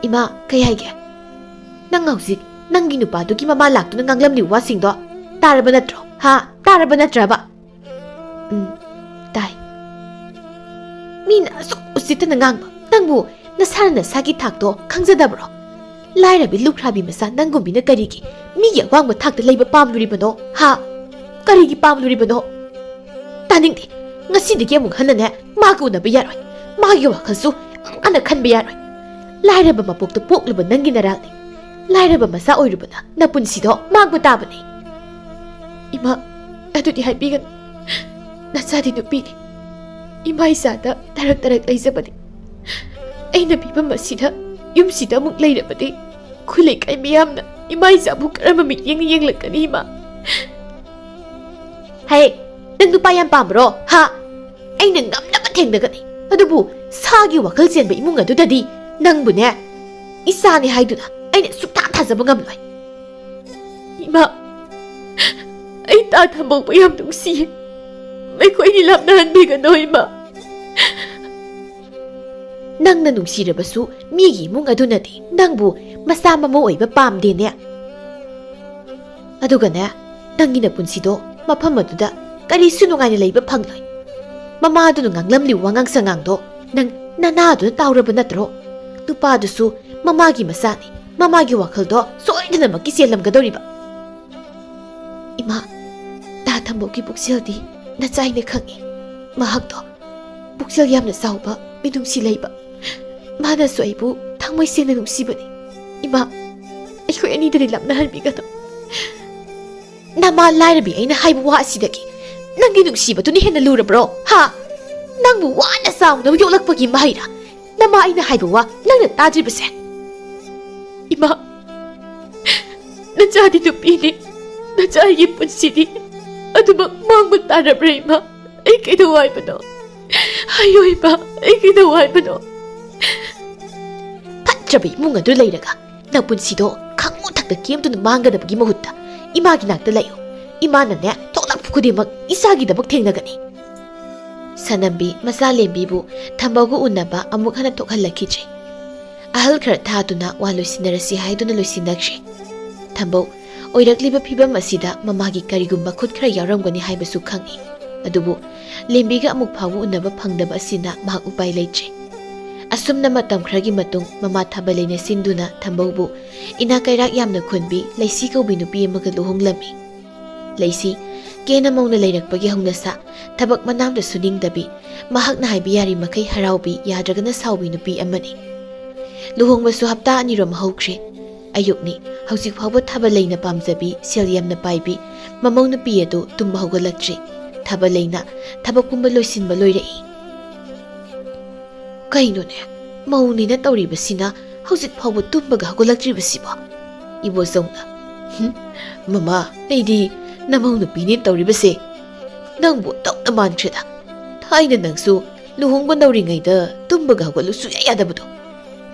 "ꯏꯃꯥ, ꯀꯩ ꯍꯥꯏꯒꯦ?" "ꯅꯪ ꯍꯧꯖꯤꯛ ꯅꯪꯒꯤ ꯅꯨꯄꯥꯗꯨꯒꯤ ꯃꯃꯥ ꯂꯥꯛꯇꯨꯅ ꯉꯥꯡꯂꯝꯂꯤꯕ ꯋꯥꯁꯤꯡꯗꯣ ꯇꯥꯔꯕ ꯅꯠꯇ꯭ꯔꯣ? ꯍꯥ? ꯇꯥꯔꯕ ꯅꯠꯇ꯭ꯔꯕ?" "ꯎꯝ, ꯇꯥꯏ꯫" "ꯃꯤꯅ ꯑꯁꯨꯛ ꯎꯁꯤꯠꯇꯅ ꯉꯥꯡꯕ ꯅꯪꯕꯨ ꯅꯁꯥꯅ ꯅꯁꯥꯒꯤ ꯊꯥꯛꯇꯣ ꯈꯪꯖꯗꯕ꯭ꯔꯣ? ꯂꯥꯏꯔꯕꯤ ꯂꯨꯈ꯭ꯔꯥꯕꯤ ꯃꯆꯥ ꯅꯪꯒꯨꯝꯕꯤꯅ ꯀꯔꯤꯒꯤ ꯃꯤꯒꯤ ꯑꯋꯥꯡꯕ ꯊꯥꯛꯇ ꯂꯩꯕ ꯄꯥꯝꯂꯨꯔꯤꯕꯅꯣ? ꯍꯥ? ꯀꯔꯤꯒꯤ ꯄꯥꯝꯂꯨꯔꯤꯕꯅꯣ? ꯇꯥꯅꯤꯡꯗꯦ꯫ ꯉꯁꯤꯗꯒꯤ ꯑꯃꯨꯛ ꯍꯟꯅꯅꯦ ꯃꯥꯒ ꯎꯅꯕ ꯌꯥꯔꯣꯏ꯫ ꯃꯥꯒꯤ ꯋꯥꯈꯜꯁꯨ ꯑꯃꯨꯛ ꯍꯟꯅ ꯈꯟꯕ ꯌꯥꯔꯣꯏ꯫ ꯂꯥꯏꯔꯕ ꯃꯄꯣꯛꯇ ꯄꯣꯛꯂꯨꯕ ꯅꯪꯒꯤ ꯅꯔꯥꯜꯅꯤ꯫ ꯂꯥꯏꯔꯕ ꯃꯆꯥ ꯑꯣꯏꯔꯨꯕꯅ ꯅꯄꯨꯟꯁꯤꯗꯣ ꯃꯥꯡꯕ ꯇꯥꯕꯅꯤ꯫" "ꯏꯃꯥ, ꯑꯗꯨꯗꯤ ꯍꯥꯏꯕꯤꯒꯅꯨ꯫ ꯅꯆꯥꯗꯤ ꯅꯨꯄꯤꯅꯤ꯫ ꯏꯃꯥ ꯏꯆꯥꯗ ꯇꯔꯛ ꯇꯔꯛ ꯂꯩꯖꯕꯅꯤ꯫ ꯑꯩꯅ ꯐꯤꯕꯝ ꯑꯁꯤꯗ ꯌꯨꯝꯁꯤꯗ ꯑꯃꯨꯛ ꯂꯩꯔꯕꯗꯤ ꯑꯩꯈꯣꯏ ꯂꯩꯀꯥꯏ ꯃꯤꯌꯥꯝꯅ ꯏꯃꯥ ꯏꯆꯥꯕꯨ ꯀꯔꯝꯕ ꯃꯤꯠꯌꯦꯡꯅ ꯌꯦꯡꯂꯛꯀꯅꯤ, ꯏꯃꯥ?" "ꯍꯦ, ꯅꯪ ꯅꯨꯄꯥ ꯌꯥꯝ ꯄꯥꯝꯕ꯭ꯔꯣ? ꯍꯥ? ꯑꯩꯅ ꯉꯝꯅꯕ ꯊꯦꯡꯅꯒꯅꯤ꯫ ꯑꯗꯨꯕꯨ ꯁꯥꯒꯤ ꯋꯥꯈꯜ ꯆꯦꯟꯕ ꯏꯃꯨꯡ ꯑꯗꯨꯗꯗꯤ ꯅꯪꯕꯨꯅꯦ ꯏꯆꯥꯅꯤ ꯍꯥꯏꯗꯨꯅ ꯑꯩꯅ ꯁꯨꯛꯊꯥ ꯊꯥꯖꯕ ꯉꯝꯂꯣꯏ꯫" "ꯏꯃꯥ, ꯑꯩ ꯇꯥ ꯊꯝꯕꯧꯕ ꯌꯥꯝ ꯅꯨꯡꯁꯤꯌꯦ꯫ ꯃꯈꯣꯏꯅꯤ ꯂꯥꯞꯅꯍꯟꯕꯤꯒꯅꯨ, ꯏꯃꯥ꯫" "ꯅꯪꯅ ꯅꯨꯡꯁꯤꯔꯕꯁꯨ ꯃꯤꯒꯤ ꯏꯃꯨꯡ ꯑꯗꯨꯅꯗꯤ ꯅꯪꯕꯨ ꯃꯆꯥ ꯃꯃꯧ ꯑꯣꯏꯕ ꯄꯥꯝꯗꯦꯅꯦ꯫ ꯑꯗꯨꯒꯅꯦ, ꯅꯪꯒꯤ ꯅꯄꯨꯟꯁꯤꯗꯣ ꯃꯐꯝ ꯑꯗꯨꯗ ꯀꯔꯤꯁꯨ ꯅꯨꯡꯉꯥꯏꯅ ꯂꯩꯕ ꯐꯪꯂꯣꯏ꯫ ꯃꯃꯥꯗꯨꯅ ꯉꯥꯡꯂꯝꯂꯤꯕ ꯋꯥꯉꯥꯡ ꯁꯉꯥꯡꯗꯣ ꯅꯪ ꯅꯅꯥꯗꯨꯅ ꯇꯥꯎꯔꯕ ꯅꯠꯇ꯭ꯔꯣ? ꯅꯨꯄꯥꯗꯨꯁꯨ ꯃꯃꯥꯒꯤ ꯃꯆꯥꯅꯤ, ꯃꯃꯥꯒꯤ ꯋꯥꯈꯜꯗꯣ ꯁꯣꯏꯗꯅꯃꯛꯀꯤ ꯆꯦꯜꯂꯝꯒꯗꯧꯔꯤꯕ꯫" "ꯏꯃꯥ, ꯇꯥ ꯊꯝꯕꯧꯒꯤ ꯄꯨꯛꯆꯦꯜꯗꯤ ꯅꯆꯥꯏꯅ ꯈꯪꯉꯤ꯫ ꯃꯍꯥꯛꯇꯣ ꯄꯨꯛꯆꯦꯜ ꯌꯥꯝꯅ ꯆꯥꯎꯕ, ꯃꯤꯅꯨꯡꯁꯤ ꯂꯩꯕ꯫ ꯃꯥꯅꯁꯨ ꯑꯩꯕꯨ ꯊꯃꯣꯏ ꯁꯦꯡꯅ ꯅꯨꯡꯁꯤꯕꯅꯤ꯫ ꯏꯃꯥ, ꯑꯩꯈꯣꯏ ꯑꯅꯤꯗꯗꯤ ꯂꯥꯞꯅꯍꯟꯕꯤꯒꯅꯨ꯫" "ꯅꯃꯥ ꯂꯥꯏꯔꯕꯤ ꯑꯩꯅ ꯍꯥꯏꯕ ꯋꯥ ꯑꯁꯤꯗꯒꯤ ꯅꯪꯒꯤ ꯅꯨꯡꯁꯤꯕꯗꯨꯅ ꯍꯦꯟꯅ ꯂꯨꯔꯕ꯭ꯔꯣ? ꯍꯥ? ꯅꯪꯕꯨ ꯋꯥꯅ ꯆꯥꯎꯅꯕ ꯌꯣꯛꯂꯛꯄꯒꯤ ꯃꯍꯩꯔꯥ ꯅꯃꯥ ꯑꯩꯅ ꯍꯥꯏꯕ ꯋꯥ ꯅꯪꯅ ꯇꯥꯗ꯭ꯔꯤꯕꯁꯦ?" "ꯏꯃꯥ, ꯅꯆꯥꯗꯤ ꯅꯨꯄꯤꯅꯤ, ꯅꯆꯥꯒꯤ ꯄꯨꯟꯁꯤꯗꯤ ꯑꯗꯨꯃꯛ ꯃꯥꯡꯕ ꯇꯥꯔꯕ꯭ꯔꯥ, ꯏꯃꯥ? ꯑꯩ ꯀꯩꯗꯧ ꯍꯥꯏꯕꯅꯣ? ꯍꯥꯏꯌꯣ, ꯏꯃꯥ, ꯑꯩ ꯀꯩꯗꯧ ꯍꯥꯏꯕꯅꯣ?" "ꯐꯠꯇ꯭ꯔꯕ ꯏꯃꯨꯡ ꯑꯗꯨ ꯂꯩꯔꯒ ꯅꯄꯨꯟꯁꯤꯗꯣ ꯈꯪꯉꯨ ꯊꯛꯇ ꯀꯦꯝꯗꯨꯅ ꯃꯥꯡꯒꯗꯕꯒꯤ ꯃꯍꯨꯠꯇ ꯏꯃꯥꯒꯤ ꯅꯥꯛꯇ ꯂꯩꯌꯨ꯫ ꯏꯃꯥꯅꯅꯦ ꯊꯣꯛꯂꯛꯄ ꯈꯨꯗꯤꯡꯃꯛ ꯏꯆꯥꯒꯤꯗꯃꯛ ꯊꯦꯡꯅꯒꯅꯤ꯫ ꯁꯅꯝꯕꯤ ꯃꯆꯥ ꯂꯦꯝꯕꯤꯕꯨ ꯊꯝꯕꯧꯒ ꯎꯅꯕ ꯑꯃꯨꯛ ꯍꯟꯅ ꯊꯣꯛꯍꯜꯂꯛꯈꯤꯗ꯭ꯔꯦ꯫ ꯑꯍꯜ ꯈꯔ ꯊꯥꯗꯨꯅ ꯋꯥ ꯂꯣꯏꯁꯤꯟꯅꯔꯁꯤ ꯍꯥꯏꯗꯨꯅ ꯂꯣꯏꯁꯤꯟꯅꯈ꯭ꯔꯦ꯫ ꯊꯝꯕꯧ ꯑꯣꯏꯔꯛꯂꯤꯕ ꯐꯤꯕꯝ ꯑꯁꯤꯗ ꯃꯃꯥꯒꯤ ꯀꯔꯤꯒꯨꯝꯕ ꯈꯨꯠ ꯈꯔ ꯌꯥꯎꯔꯝꯒꯅꯤ ꯍꯥꯏꯕꯁꯨ ꯈꯪꯏ꯫ ꯑꯗꯨꯕꯨ ꯂꯦꯝꯕꯤꯒ ꯑꯃꯨꯛ ꯐꯥꯎꯕ ꯎꯅꯕ ꯐꯪꯗꯕ ꯑꯁꯤꯅ ꯃꯍꯥꯛ ꯎꯄꯥꯏ ꯂꯩꯇ꯭ꯔꯦ꯫ ꯑꯁꯨꯝꯅ ꯃꯇꯝ ꯈꯔꯒꯤ ꯃꯇꯨꯡ ꯃꯃꯥ ꯊꯥꯕꯂꯩꯅ ꯁꯤꯟꯗꯨꯅ ꯊꯝꯕꯧꯕꯨ ꯏꯅꯥ ꯀꯩꯔꯥꯛ ꯌꯥꯝꯅ ꯈꯨꯟꯕꯤ ꯂꯩꯁꯤ ꯀꯧꯕꯤ ꯅꯨꯄꯤ ꯑꯃꯒ ꯂꯨꯍꯣꯡꯂꯝꯃꯤ꯫ ꯂꯩꯁꯤ ꯀꯦꯅ ꯃꯧꯅ ꯂꯩꯔꯛꯄꯒꯤ ꯍꯧꯅꯁꯥ, ꯊꯕꯛ ꯃꯅꯥꯝꯗ ꯁꯨꯅꯤꯡꯗꯕꯤ, ꯃꯍꯥꯛꯅ ꯍꯥꯏꯕ ꯌꯥꯔꯤ ꯃꯈꯩ ꯍꯔꯥꯎꯕꯤ, ꯌꯥꯗ꯭ꯔꯒꯅ ꯁꯥꯎꯕꯤ ꯅꯨꯄꯤ ꯑꯃꯅꯤ꯫ ꯂꯨꯍꯣꯡꯕꯁꯨ ꯍꯞꯇꯥ ꯑꯅꯤꯔꯣꯝ ꯍꯧꯈ꯭ꯔꯦ꯫ ꯑꯌꯨꯛꯅꯤ, ꯍꯧꯖꯤꯛ ꯐꯥꯎꯕ ꯊꯥꯕꯂꯩꯅ ꯄꯥꯝꯖꯕꯤ, ꯁꯦꯜ ꯌꯥꯝꯅ ꯄꯥꯏꯕꯤ ꯃꯃꯧ ꯅꯨꯄꯤ ꯑꯗꯨ ꯇꯨꯝꯕ ꯍꯧꯒꯠꯂꯛꯇ꯭ꯔꯤ꯫ ꯊꯥꯕꯂꯩꯅ ꯊꯕꯛ ꯄꯨꯝꯕ ꯂꯣꯏꯁꯤꯟꯕ ꯂꯣꯏꯔꯛꯏ꯫ "ꯀꯩꯅꯣꯅꯦ, ꯃꯧꯅꯤꯅ ꯇꯧꯔꯤꯕꯁꯤꯅ ꯍꯧꯖꯤꯛ ꯐꯥꯎꯕ ꯇꯨꯝꯕꯒ ꯍꯧꯒꯠꯂꯛꯇ꯭ꯔꯤꯕꯁꯤꯕꯣ?" ꯏꯕꯣꯆꯧꯅ, "ꯍꯨꯝ, ꯃꯃꯥ, ꯑꯩꯗꯤ ꯅꯃꯧ ꯅꯨꯄꯤꯅꯦ ꯇꯧꯔꯤꯕꯁꯦ꯫ ꯅꯪꯕꯨ ꯇꯧꯅ ꯃꯥꯟꯈ꯭ꯔꯦꯗ꯫ ꯊꯥꯏꯅ ꯅꯪꯁꯨ ꯂꯨꯍꯣꯡꯕ ꯅꯧꯔꯤꯉꯩꯗ ꯇꯨꯝꯕꯒ ꯍꯧꯒꯠꯂꯨ ꯁꯨꯡꯌꯥ ꯌꯥꯗꯕꯗꯣ꯫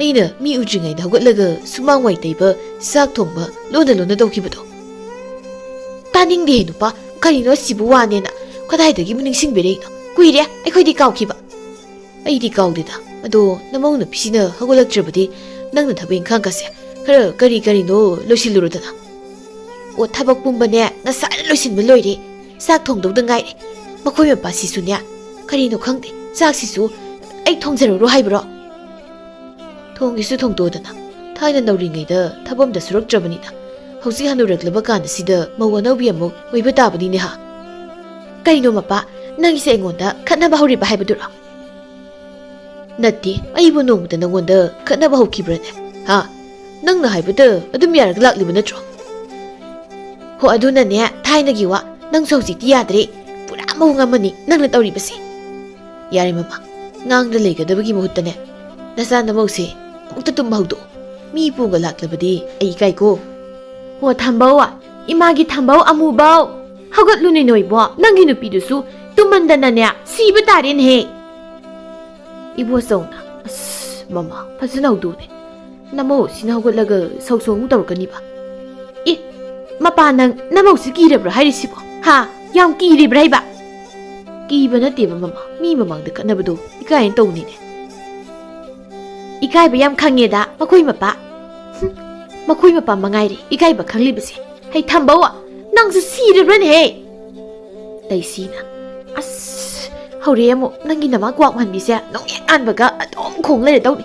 ꯑꯩꯅ ꯃꯤ ꯎꯗ꯭ꯔꯤꯉꯩꯗ ꯍꯧꯒꯠꯂꯒ ꯁꯨꯃꯥꯡ ꯋꯥꯏ ꯇꯩꯕ, ꯆꯥꯛ ꯊꯣꯡꯕ ꯂꯣꯟꯅ ꯂꯣꯟꯅ ꯇꯧꯈꯤꯕꯗꯣ꯫" "ꯇꯥꯅꯤꯡꯗꯦꯍꯦ ꯅꯨꯄꯥ, ꯀꯔꯤꯅꯣ ꯑꯁꯤꯕꯨ ꯋꯥꯅꯦꯅ? ꯀꯗꯥꯏꯗꯒꯤꯕꯨ ꯅꯤꯡꯁꯤꯡꯕꯤꯔꯛꯏꯅꯣ? ꯀꯨꯏꯔꯦ ꯑꯩꯈꯣꯏꯗꯤ ꯀꯥꯎꯈꯤꯕ꯫" "ꯑꯩꯗꯤ ꯀꯥꯎꯗꯦꯗ꯫ ꯑꯗꯣ ꯅꯃꯧ ꯅꯨꯄꯤꯁꯤꯅ ꯍꯧꯒꯠꯂꯛꯇ꯭ꯔꯕꯗꯤ ꯅꯪꯅ ꯊꯕꯛ ꯏꯪꯈꯥꯡꯒꯁꯦ ꯈꯔ ꯀꯔꯤ ꯀꯔꯤꯅꯣ ꯂꯣꯏꯁꯤꯜꯂꯨꯔꯣꯗꯅ꯫" "ꯑꯣ, ꯊꯕꯛ ꯄꯨꯝꯕꯅꯦ ꯉꯁꯥꯏꯅ ꯂꯣꯏꯁꯤꯟꯕ ꯂꯣꯏꯔꯦ꯫ ꯆꯥꯛ ꯊꯣꯡꯗꯧꯗ ꯉꯥꯏꯔꯦ꯫ ꯃꯈꯣꯏ ꯃꯄꯥꯁꯤꯁꯨꯅꯦ, ꯀꯔꯤꯅꯣ ꯈꯪꯗꯦ, ꯆꯥꯛꯁꯤꯁꯨ ꯑꯩ ꯊꯣꯡꯖꯔꯨꯔꯣ ꯍꯥꯏꯕ꯭ꯔꯣ?" "ꯊꯣꯡꯒꯦꯁꯨ ꯊꯣꯡꯗꯣꯛꯑꯣꯗꯅ꯫ ꯊꯥꯏꯅ ꯅꯧꯔꯤꯉꯩꯗ ꯊꯕꯛ ꯑꯝꯇ ꯁꯨꯔꯛꯇ꯭ꯔꯕꯅꯤꯅ ꯍꯧꯖꯤꯛ ꯍꯟꯅꯨꯔꯛꯂꯕ ꯀꯥꯟꯗꯁꯤꯗ ꯃꯧ ꯑꯅꯧꯕꯤ ꯑꯃꯨꯛ ꯑꯣꯏꯕ ꯇꯥꯕꯅꯤꯅꯦ ꯍꯥ?" "ꯀꯩꯅꯣ ꯃꯄꯥ, ꯅꯪꯒꯤꯁꯦ ꯑꯩꯉꯣꯟꯗ ꯈꯠꯅꯕ ꯍꯧꯔꯤꯕ ꯍꯥꯏꯕꯗꯨꯔꯣ?" "ꯅꯠꯇꯦ, ꯑꯩꯕꯨ ꯅꯣꯡꯃꯇ ꯅꯪꯉꯣꯟꯗ ꯈꯠꯅꯕ ꯍꯧꯈꯤꯕ꯭ꯔꯅꯦ? ꯍꯥ? ꯅꯪꯅ ꯍꯥꯏꯕꯗ ꯑꯗꯨꯝ ꯌꯥꯔꯒ ꯂꯥꯛꯂꯤꯕ ꯅꯠꯇ꯭ꯔꯣ?" "ꯍꯣ, ꯑꯗꯨꯅꯅꯦ, ꯊꯥꯏꯅꯒꯤ ꯋꯥ꯫ ꯅꯪꯁꯨ ꯍꯧꯖꯤꯛꯇꯤ ꯌꯥꯗ꯭ꯔꯦ꯫ ꯄꯨꯔꯥ ꯃꯑꯣꯡ ꯑꯃꯅꯤ ꯅꯪꯅ ꯇꯧꯔꯤꯕꯁꯦ꯫" "ꯌꯥꯔꯦ ꯃꯃꯥ, ꯉꯥꯡꯗ ꯂꯩꯒꯗꯕꯒꯤ ꯃꯍꯨꯠꯇꯅꯦ, ꯅꯆꯥ ꯅꯃꯧꯁꯦ ꯑꯃꯨꯛꯇ ꯇꯨꯝꯕ ꯍꯧꯗꯣꯛꯑꯣ꯫ ꯃꯤ ꯏꯄꯨꯒ ꯂꯥꯛꯂꯕꯗꯤ ꯑꯩ ꯏꯀꯥꯏꯀꯣ꯫" "ꯍꯣ ꯊꯝꯕꯧ, ꯏꯃꯥꯒꯤ ꯊꯝꯕꯧ ꯑꯃꯨꯕꯧ, ꯍꯧꯒꯠꯂꯨꯅꯦ ꯅꯣꯏꯕꯣ꯫ ꯅꯪꯒꯤ ꯅꯨꯄꯤꯗꯨꯁꯨ ꯇꯨꯝꯃꯟꯗꯅꯅꯦ ꯁꯤꯕ ꯇꯥꯔꯦꯅꯦꯍꯦ꯫" ꯏꯕꯣꯆꯧꯅ, "ꯑꯁ ꯃꯃꯥ, ꯐꯖꯅ ꯍꯧꯗꯣꯛꯎꯅꯦ꯫ ꯅꯃꯧꯁꯤꯅ ꯍꯧꯒꯠꯂꯒ ꯁꯧ ꯁꯧ ꯑꯃꯨꯛ ꯇꯧꯔꯛꯀꯅꯤꯕ꯫" "ꯑꯦ, ꯃꯄꯥ, ꯅꯪ ꯅꯃꯧꯁꯤ ꯀꯤꯔꯕ꯭ꯔꯥ ꯍꯥꯏꯔꯤꯁꯤꯕꯣ? ꯍꯥ? ꯌꯥꯝ ꯀꯤꯔꯤꯕ꯭ꯔꯥ ꯍꯥꯏꯕ? ꯀꯤꯕ ꯅꯠꯇꯦꯕ ꯃꯃꯥ, ꯃꯤ ꯃꯃꯥꯡꯗ ꯈꯠꯅꯕꯗꯣ ꯏꯀꯥꯏꯅ ꯇꯧꯅꯤꯅꯦ꯫ ꯏꯀꯥꯏꯕ ꯌꯥꯝ ꯈꯪꯉꯦꯗ ꯃꯈꯣꯏ ꯃꯄꯥ꯫ ꯍꯨꯝ, ꯃꯈꯣꯏ ꯃꯄꯥ ꯃꯉꯥꯏꯔꯦ ꯏꯀꯥꯏꯕ ꯈꯪꯂꯤꯕꯁꯦ꯫ ꯍꯩ ꯊꯝꯕꯧ, ꯅꯪꯁꯨ ꯁꯤꯔꯕ꯭ꯔꯅꯦꯍꯦ? ꯂꯩꯁꯤꯅ, ꯑꯁ, ꯍꯧꯔꯦ ꯑꯃꯨꯛ ꯅꯪꯒꯤ ꯅꯃꯥ ꯀ꯭ꯋꯥꯛ ꯃꯥꯟꯕꯤꯁꯦ, ꯅꯣꯡꯌꯦꯛ ꯉꯥꯟꯕꯒ ꯑꯗꯨꯝ ꯈꯣꯡ ꯂꯩꯔꯗꯧꯅꯤ꯫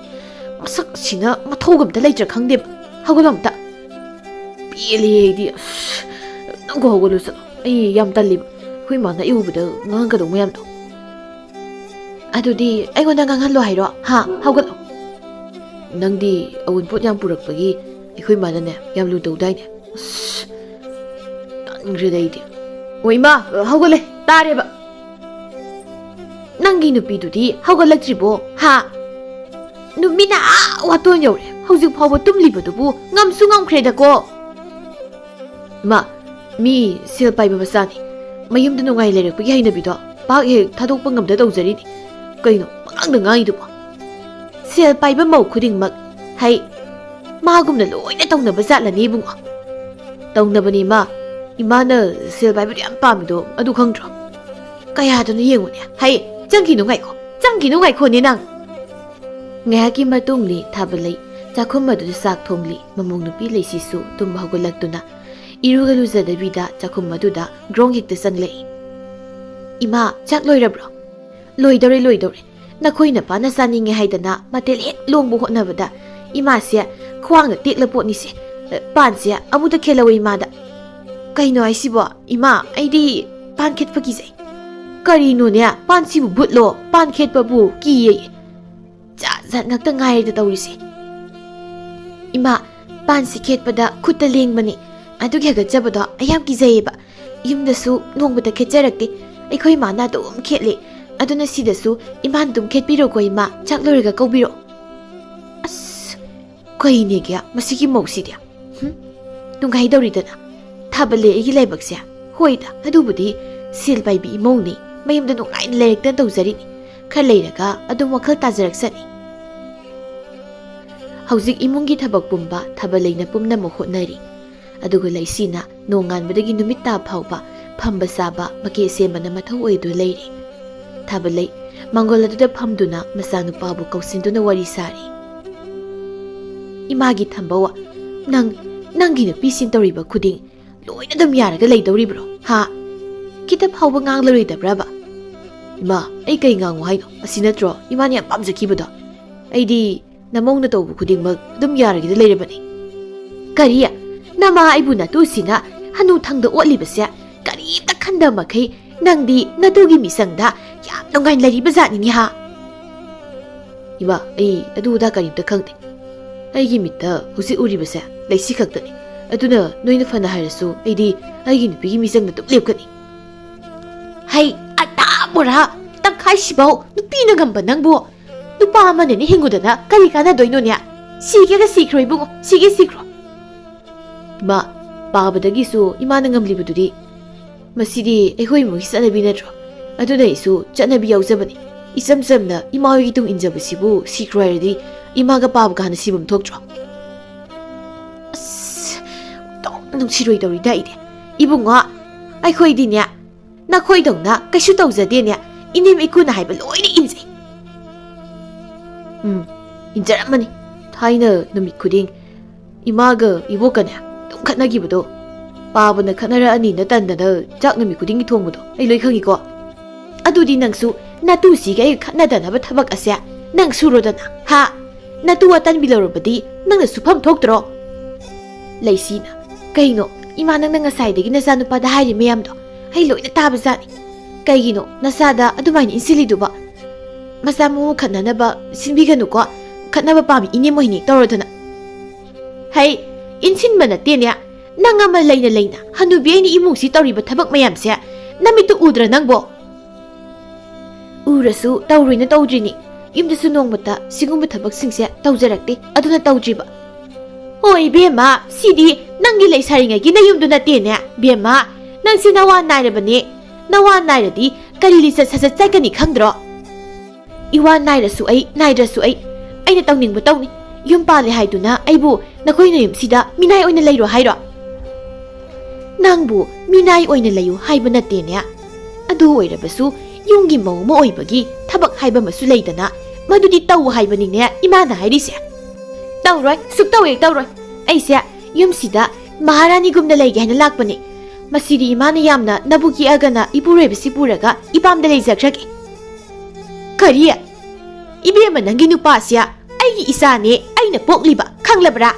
ꯃꯁꯛꯁꯤꯅ ꯃꯊꯧꯒ ꯑꯝꯇ ꯂꯩꯇ꯭ꯔꯥ ꯈꯪꯗꯦꯕ꯫ ꯍꯧꯒꯠꯂꯣ ꯑꯝꯇ꯫ ꯄꯦꯜꯂꯦ ꯑꯩꯗꯤ꯫ ꯑꯁ, ꯅꯪꯕꯨ ꯍꯧꯒꯠꯂꯨ ꯆꯠꯂꯣ꯫ ꯑꯩ ꯌꯥꯝ ꯇꯜꯂꯤꯕ꯫ ꯑꯩꯈꯣꯏ ꯃꯥꯅ ꯑꯩ ꯎꯕꯗ ꯉꯥꯡꯒꯗꯧ ꯃꯌꯥꯝꯗꯣ꯫ ꯑꯗꯨꯗꯤ ꯑꯩꯉꯣꯟꯗ ꯉꯥꯡꯍꯜꯂꯣ ꯍꯥꯏꯔꯣ? ꯍꯥ? ꯍꯧꯒꯠꯂꯣ꯫ ꯅꯪꯗꯤ ꯑꯋꯨꯟꯄꯣꯠ ꯌꯥꯝ ꯄꯨꯔꯛꯄꯒꯤ ꯑꯩꯈꯣꯏ ꯃꯥꯅꯅꯦ ꯌꯥꯝ ꯂꯨ ꯇꯧꯗꯥꯏꯅꯦ? ꯑꯁ, ꯇꯟꯈ꯭ꯔꯦꯗ ꯑꯩꯗꯤ꯫ ꯑꯣ ꯏꯃꯥ, ꯍꯧꯒꯠꯂꯦ, ꯇꯥꯔꯦꯕ꯫ ꯅꯪꯒꯤ ꯅꯨꯄꯤꯗꯨꯗꯤ ꯍꯧꯒꯠꯂꯛꯇ꯭ꯔꯤꯕꯣ? ꯍꯥ? ꯅꯨꯃꯤꯠꯅ ꯑꯥ ꯋꯥꯇꯣꯟ ꯌꯧꯔꯦ, ꯍꯧꯖꯤꯛ ꯐꯥꯎꯕ ꯇꯨꯝꯂꯤꯕꯗꯨꯕꯨ ꯉꯝꯁꯨ ꯉꯝꯈ꯭ꯔꯦꯗꯀꯣ꯫ ꯏꯃꯥ, ꯃꯤ ꯁꯦꯜ ꯄꯥꯏꯕ ꯃꯆꯥꯅꯤ, ꯃꯌꯨꯝꯗ ꯅꯨꯡꯉꯥꯏ ꯂꯩꯔꯛꯄꯒꯤ ꯍꯩꯅꯕꯤꯗꯣ ꯄꯥꯛ ꯍꯦꯛ ꯊꯥꯗꯣꯛꯄ ꯉꯝꯗ ꯇꯧꯖꯔꯤꯅꯤ꯫ ꯀꯩꯅꯣ ꯄꯉꯥꯡꯗ ꯉꯥꯡꯉꯤꯗꯨꯕꯣ? ꯁꯦꯜ ꯄꯥꯏꯕ ꯃꯧ ꯈꯨꯗꯤꯡꯃꯛ ꯍꯩ ꯃꯥꯒꯨꯝꯅ ꯂꯣꯏꯅ ꯇꯧꯅꯕ ꯖꯥꯠꯂꯅꯦ ꯏꯕꯨꯡꯉꯣ? ꯇꯧꯅꯕꯅꯤ ꯏꯃꯥ꯫ ꯏꯃꯥꯅ ꯁꯦꯜ ꯄꯥꯏꯕꯗꯨ ꯌꯥꯝ ꯄꯥꯝꯃꯤꯗꯣ ꯑꯗꯨ ꯈꯪꯗ꯭ꯔꯣ? ꯀꯌꯥꯗꯅꯣ ꯌꯦꯡꯉꯨꯅꯦ꯫ ꯍꯩ, ꯆꯪꯈꯤꯅꯨ ꯉꯥꯏꯈꯣ, ꯆꯪꯈꯤꯅꯨ ꯉꯥꯏꯈꯣꯅꯦ ꯅꯪ꯫ ꯉꯥꯏꯍꯥꯛꯀꯤ ꯃꯇꯨꯡꯗꯤ ꯊꯥꯕꯂꯩ ꯆꯥꯛꯈꯨꯝ ꯑꯗꯨꯗ ꯆꯥꯛ ꯊꯣꯡꯂꯤ꯫ ꯃꯃꯧ ꯅꯨꯄꯤ ꯂꯩꯁꯤꯁꯨ ꯇꯨꯝꯕ ꯍꯧꯒꯠꯂꯛꯇꯨꯅ ꯏꯔꯨꯒ ꯂꯨꯖꯗꯕꯤꯗ ꯆꯥꯛꯈꯨꯝ ꯑꯗꯨꯗ ꯒ꯭ꯔꯣꯡ ꯍꯦꯛꯇ ꯆꯪꯂꯛꯏ꯫ "ꯏꯃꯥ, ꯆꯥꯛ ꯂꯣꯏꯔꯕ꯭ꯔꯣ?" "ꯂꯣꯏꯗꯧꯔꯦ, ꯂꯣꯏꯗꯧꯔꯦ꯫ ꯅꯈꯣꯏ ꯅꯄꯥꯅ ꯆꯥꯅꯤꯡꯉꯦ ꯍꯥꯏꯗꯅ ꯃꯊꯦꯜ ꯍꯦꯛ ꯂꯣꯡꯕ ꯍꯣꯠꯅꯕꯗ ꯏꯃꯥꯁꯦ ꯈ꯭ꯋꯥꯡꯅ ꯇꯦꯛꯂ ꯄꯣꯠꯅꯤꯁꯦ꯫ ꯑ, ꯄꯥꯟꯁꯦ ꯑꯃꯨꯛꯇ ꯈꯦꯠꯂꯛꯑꯣ ꯏꯃꯥꯗ꯫" "ꯀꯩꯅꯣ ꯍꯥꯏꯁꯤꯕꯣ? ꯏꯃꯥ, ꯑꯩꯗꯤ ꯄꯥꯟ ꯈꯦꯠꯄ ꯀꯤꯖꯩ꯫" "ꯀꯔꯤꯅꯣꯅꯦ? ꯄꯥꯟꯁꯤꯕꯨ ꯚꯨꯠꯂꯣ? ꯄꯥꯟ ꯈꯦꯠꯄꯕꯨ ꯀꯤꯌꯦ꯫" ꯖꯥꯠ ꯖꯥꯠ ꯉꯥꯛꯇ ꯉꯥꯏꯔꯦꯗ ꯇꯧꯔꯤꯁꯦ꯫ "ꯏꯃꯥ, ꯄꯥꯟꯁꯤ ꯈꯦꯠꯄꯗ ꯈꯨꯠꯇ ꯂꯦꯡꯕꯅꯤ꯫ ꯑꯗꯨꯒꯤ ꯍꯥꯒꯠꯆꯕꯗꯣ ꯑꯩ ꯌꯥꯝ ꯀꯤꯖꯩꯌꯦꯕ꯫ ꯌꯨꯝꯗꯁꯨ ꯅꯣꯡꯃꯇ ꯈꯦꯠꯆꯔꯛꯇꯦ꯫ ꯑꯩꯈꯣꯏ ꯏꯃꯥꯅ ꯑꯗꯨꯝ ꯈꯦꯠꯂꯦ꯫ ꯑꯗꯨꯅ ꯁꯤꯗꯁꯨ ꯏꯃꯥꯅ ꯑꯗꯨꯝ ꯈꯦꯠꯄꯤꯔꯣꯀꯣ ꯏꯃꯥ, ꯆꯥꯛ ꯂꯣꯏꯔꯒ ꯀꯧꯕꯤꯔꯣ꯫" ꯑꯁ, ꯀꯩꯅꯦꯒꯦ ꯃꯁꯤꯒꯤ ꯃꯧꯁꯤꯗꯤ? ꯍꯨꯝ? ꯅꯨꯡꯉꯥꯏꯗꯧꯔꯤꯗꯅ꯫ ꯊꯥꯕꯜꯂꯦ ꯑꯩꯒꯤ ꯂꯥꯏꯕꯛꯁꯦ꯫ ꯍꯣꯏꯗ, ꯑꯗꯨꯕꯨꯗꯤ ꯁꯦꯜ ꯄꯥꯏꯕꯤ ꯏꯃꯧꯅꯤ, ꯃꯌꯨꯝꯗ ꯅꯨꯡꯉꯥꯏꯅ ꯂꯩꯔꯛꯇꯅ ꯇꯧꯖꯔꯤꯅꯤ꯫ ꯈꯔ ꯂꯩꯔꯒ ꯑꯗꯨꯝ ꯋꯥꯈꯜ ꯇꯥꯖꯔꯛꯆꯅꯤ꯫ ꯍꯧꯖꯤꯛ ꯏꯃꯨꯡꯒꯤ ꯊꯕꯛ ꯄꯨꯝꯕ ꯊꯥꯕꯜꯂꯩꯅ ꯄꯨꯝꯅꯃꯛ ꯍꯣꯠꯅꯔꯤ꯫ ꯑꯗꯨꯒ ꯂꯩꯁꯤꯅ ꯅꯣꯡꯉꯥꯟꯕꯗꯒꯤ ꯅꯨꯃꯤꯠ ꯇꯥ ꯐꯥꯎꯕ ꯐꯝꯕ ꯆꯥꯕ ꯃꯀꯦ ꯁꯦꯝꯕꯅ ꯃꯊꯧ ꯑꯣꯏꯗꯨꯅ ꯂꯩꯔꯦ꯫ ꯊꯥꯕꯂꯩ ꯃꯪꯒꯣꯜ ꯑꯗꯨꯗ ꯐꯝꯗꯨꯅ ꯃꯆꯥꯅꯨꯄꯥꯕꯨ ꯀꯧꯁꯤꯟꯗꯨꯅ ꯋꯥꯔꯤ ꯁꯥꯔꯤ꯫ "ꯏꯃꯥꯒꯤ ꯊꯝꯕꯧ, ꯅꯪ, ꯅꯪꯒꯤ ꯅꯨꯄꯤꯁꯤꯡ ꯇꯧꯔꯤꯕ ꯈꯨꯗꯤꯡ ꯂꯣꯏꯅ ꯑꯗꯨꯝ ꯌꯥꯔꯒ ꯂꯩꯗꯧꯔꯤꯕ꯭ꯔꯣ? ꯍꯥ? ꯈꯤꯇ ꯐꯥꯎꯕ ꯉꯥꯡꯂꯔꯣꯏꯗꯕ꯭ꯔꯕ?" "ꯏꯃꯥ, ꯑꯩ ꯀꯩ ꯉꯥꯡꯉꯨ ꯍꯥꯏꯅꯣ? ꯑꯁꯤ ꯅꯠꯇ꯭ꯔꯣ ꯏꯃꯥꯅ ꯌꯥꯝ ꯄꯥꯝꯖꯈꯤꯕꯗꯣ? ꯑꯩꯗꯤ ꯅꯃꯧꯅ ꯇꯧꯕ ꯈꯨꯗꯤꯡꯃꯛ ꯑꯗꯨꯝ ꯌꯥꯔꯒꯦꯗ ꯂꯩꯔꯕꯅꯤ꯫" "ꯀꯔꯤ? ꯅꯃꯥ ꯑꯩꯕꯨ ꯅꯇꯨꯁꯤꯅ ꯍꯅꯨ ꯊꯪꯗ ꯑꯣꯠꯂꯤꯕꯁꯦ ꯀꯔꯤꯝꯇ ꯈꯟꯗ ꯃꯈꯩ ꯅꯪꯗꯤ ꯅꯇꯨꯒꯤ ꯃꯤꯆꯪꯗ ꯌꯥꯝ ꯅꯨꯡꯉꯥꯏꯅ ꯂꯩꯔꯤꯕ ꯖꯥꯠꯅꯤꯅꯦ ꯍꯥ?" "ꯏꯃꯥ, ꯑꯩ ꯑꯗꯨ ꯑꯗꯥ ꯀꯔꯤꯝꯇ ꯈꯪꯗꯦ꯫ ꯑꯩꯒꯤ ꯃꯤꯠꯇ ꯍꯧꯖꯤꯛ ꯎꯔꯤꯕꯁꯦ ꯂꯩꯁꯤ ꯈꯛꯇꯅꯤ꯫ ꯑꯗꯨꯅ ꯅꯣꯏꯅ ꯐꯅ ꯍꯥꯏꯔꯁꯨ ꯑꯩꯗꯤ ꯑꯩꯒꯤ ꯅꯨꯄꯤꯒꯤ ꯃꯤꯆꯪꯗ ꯑꯗꯨꯝ ꯂꯦꯞꯀꯅꯤ꯫" "ꯍꯩ, ꯑꯇꯥ ꯕꯣꯔꯥ ꯇꯪꯈꯥꯏꯁꯤꯐꯥꯎ ꯅꯨꯄꯤꯅ ꯉꯝꯕ ꯅꯪꯕꯨ ꯅꯨꯄꯥ ꯑꯃꯅꯅꯦ ꯍꯤꯡꯉꯨꯗꯅ ꯀꯔꯤ ꯀꯥꯟꯅꯗꯣꯏꯅꯣꯅꯦ? ꯁꯤꯒꯦꯒ ꯁꯤꯈ꯭ꯔꯣ ꯏꯕꯨꯡꯉꯣ, ꯁꯤꯒꯦ ꯁꯤꯈ꯭ꯔꯣ꯫" "ꯏꯃꯥ, ꯄꯥꯕꯗꯒꯤꯁꯨ ꯏꯃꯥꯅ ꯉꯝꯂꯤꯕꯗꯨꯗꯤ ꯃꯁꯤꯗꯤ ꯑꯩꯈꯣꯏ ꯏꯃꯨꯡꯒꯤ ꯆꯠꯅꯕꯤ ꯅꯠꯇ꯭ꯔꯣ? ꯑꯗꯨꯅ ꯑꯩꯁꯨ ꯆꯠꯅꯕꯤ ꯌꯥꯎꯖꯕꯅꯤ꯫ ꯏꯆꯝ ꯆꯝꯅ ꯏꯃꯥ ꯍꯣꯏꯒꯤ ꯇꯨꯡ ꯏꯟꯖꯕꯁꯤꯕꯨ ꯁꯤꯈ꯭ꯔꯣ ꯍꯥꯏꯔꯗꯤ ꯏꯃꯥꯒ ꯄꯥꯕꯒ ꯍꯥꯟꯅ ꯁꯤꯐꯝ ꯊꯣꯛꯇ꯭ꯔꯣ?" ꯑꯁ, ꯑꯣꯟꯊꯣꯛꯅ ꯅꯨꯡꯁꯤꯔꯣꯏꯗꯧꯔꯤꯗ ꯑꯩꯗꯤ꯫ "ꯏꯕꯨꯡꯉꯣ, ꯑꯩꯈꯣꯏꯗꯤꯅꯦ ꯅꯈꯣꯏꯗꯧꯅ ꯀꯩꯁꯨ ꯇꯧꯖꯗꯦꯅꯦ꯫ ꯏꯅꯦꯝ ꯏꯀꯨꯅ ꯍꯥꯏꯕ ꯂꯣꯏꯅ ꯏꯟꯖꯩ꯫" "ꯎꯝ, ꯏꯟꯖꯔꯝꯃꯅꯤ꯫ ꯊꯥꯏꯅ ꯅꯨꯃꯤꯠ ꯈꯨꯗꯤꯡ ꯏꯃꯥꯒ ꯏꯕꯣꯛꯀꯅꯦ ꯑꯗꯨꯝ ꯈꯠꯅꯈꯤꯕꯗꯣ, ꯄꯥꯕꯅ ꯈꯠꯅꯔꯛꯑꯅꯤꯅ ꯇꯟꯗꯅ ꯆꯥꯛ ꯅꯨꯃꯤꯠ ꯈꯨꯗꯤꯡꯒꯤ ꯊꯣꯡꯕꯗꯣ ꯑꯩ ꯂꯣꯏ ꯈꯪꯉꯤꯀꯣ꯫ ꯑꯗꯨꯗꯤ ꯅꯪꯁꯨ ꯅꯇꯨꯁꯤꯒ ꯑꯩꯒ ꯈꯠꯅꯗꯅꯕ ꯊꯕꯛ ꯑꯁꯦ ꯅꯪ ꯁꯨꯔꯣꯗꯅ, ꯍꯥ? ꯅꯇꯨ ꯑꯇꯟꯕꯤ ꯂꯧꯔꯕꯗꯤ ꯅꯪꯅ ꯁꯨꯐꯝ ꯊꯣꯛꯇ꯭ꯔꯣ?" ꯂꯩꯁꯤꯅ, "ꯀꯩꯅꯣ ꯏꯃꯥ, ꯅꯪꯅ ꯉꯁꯥꯏꯗꯒꯤ ꯅꯆꯥꯅꯨꯄꯥꯗ ꯍꯥꯏꯔꯤ ꯃꯌꯥꯝꯗꯣ ꯑꯩ ꯂꯣꯏꯅ ꯇꯥꯕꯖꯥꯠꯅꯤ꯫ ꯀꯩꯒꯤꯅꯣ ꯅꯆꯥꯗ ꯑꯗꯨꯃꯥꯏꯅ ꯏꯟꯁꯤꯜꯂꯤꯗꯨꯕꯣ? ꯃꯆꯥ ꯃꯎ ꯈꯠꯅꯅꯕ ꯁꯤꯟꯕꯤꯒꯅꯨꯀꯣ꯫ ꯈꯠꯅꯕ ꯄꯥꯝꯃꯤ ꯏꯅꯦ ꯃꯣꯍꯤꯅꯤ ꯇꯧꯔꯗꯅ꯫" "ꯍꯩ, ꯏꯟꯁꯤꯟꯕ ꯅꯠꯇꯦꯅꯦ꯫ ꯅꯪ ꯑꯃ ꯂꯩꯅ ꯂꯩꯅ ꯍꯅꯨꯕꯤ ꯑꯩꯅ ꯏꯃꯨꯡꯁꯤ ꯇꯧꯔꯤꯕ ꯊꯕꯛ ꯃꯌꯥꯝꯁꯦ ꯅꯃꯤꯠꯇꯨ ꯎꯗ꯭ꯔꯥ ꯅꯪꯕꯣ?" "ꯎꯔꯁꯨ ꯇꯧꯔꯣꯏꯅ ꯇꯧꯗ꯭ꯔꯤꯅꯤ꯫ ꯌꯨꯝꯗꯁꯨ ꯅꯣꯡꯃꯇ ꯁꯤꯒꯨꯝꯕ ꯊꯕꯛꯁꯤꯡꯁꯦ ꯇꯧꯖꯔꯛꯇꯦ, ꯑꯗꯨꯅ ꯇꯧꯗ꯭ꯔꯤꯕ꯫" "ꯍꯣꯏ ꯏꯕꯦꯝꯃ, ꯁꯤꯗꯤ ꯅꯪꯒꯤ ꯂꯩꯁꯥꯔꯤꯉꯩꯒꯤ ꯅꯌꯨꯝꯗꯨ ꯅꯠꯇꯦꯅꯦ ꯕꯦꯝꯃ꯫ ꯅꯪꯁꯦ ꯅꯋꯥ ꯅꯥꯏꯔꯕꯅꯦ꯫ ꯅꯋꯥ ꯅꯥꯏꯔꯗꯤ ꯀꯔꯤ ꯂꯤꯆꯠ ꯁꯥꯖꯠ ꯆꯠꯀꯅꯤ ꯈꯪꯗ꯭ꯔꯣ?" "ꯏꯋꯥ ꯅꯥꯏꯔꯁꯨ ꯑꯩ, ꯅꯥꯏꯗ꯭ꯔꯁꯨ ꯑꯩ, ꯑꯩꯅ ꯇꯧꯅꯤꯡꯕ ꯇꯧꯅꯤ꯫ ꯌꯨꯝ ꯄꯥꯜꯂꯦ ꯍꯥꯏꯗꯨꯅ ꯑꯩꯕꯨ ꯅꯈꯣꯏ ꯅꯌꯨꯝꯁꯤꯗ ꯃꯤꯅꯥꯏ ꯑꯣꯏꯅ ꯂꯩꯔꯣ ꯍꯥꯏꯔꯣ?" ꯅꯪꯕꯨ ꯃꯤꯅꯥꯏ ꯑꯣꯏꯅ ꯂꯩꯌꯨ ꯍꯥꯏꯕ ꯅꯠꯇꯦꯅꯦ꯫ ꯑꯗꯨ ꯑꯣꯏꯔꯕꯁꯨ ꯌꯨꯝꯒꯤ ꯃꯧ ꯑꯃ ꯑꯣꯏꯕꯒꯤ ꯊꯕꯛ ꯍꯥꯏꯕ ꯑꯃꯁꯨ ꯂꯩꯗꯅ, ꯃꯗꯨꯗꯤ ꯇꯧ ꯍꯥꯏꯕꯅꯤꯅꯦ ꯏꯃꯥꯅ ꯍꯥꯏꯔꯤꯁꯦ꯫ ꯇꯧꯔꯣꯏ, ꯁꯨꯛꯇꯧ ꯍꯦꯛ ꯇꯧꯔꯣꯏ꯫ ꯑꯩꯁꯦ ꯌꯨꯝꯁꯤꯗ ꯃꯍꯥꯔꯥꯅꯤꯒꯨꯝꯅ ꯂꯩꯒꯦ ꯍꯥꯏꯅ ꯂꯥꯛꯄꯅꯦ꯫ ꯃꯁꯤꯗꯤ ꯏꯃꯥꯅ ꯌꯥꯝꯅ ꯅꯕꯨꯛ ꯌꯦꯛꯑꯒꯅ ꯏꯄꯨꯔꯣꯏꯕꯁꯤ ꯄꯨꯔꯒ ꯏꯄꯥꯝꯗ ꯂꯩꯖꯈ꯭ꯔꯒꯦ꯫ ꯀꯔꯤ? ꯏꯕꯦꯝꯃ, ꯅꯪꯒꯤ ꯅꯨꯄꯥꯁꯦ ꯑꯩꯒꯤ ꯏꯆꯥꯅꯦ, ꯑꯩꯅ ꯄꯣꯛꯂꯤꯕ, ꯈꯪꯂꯕ꯭ꯔꯥ?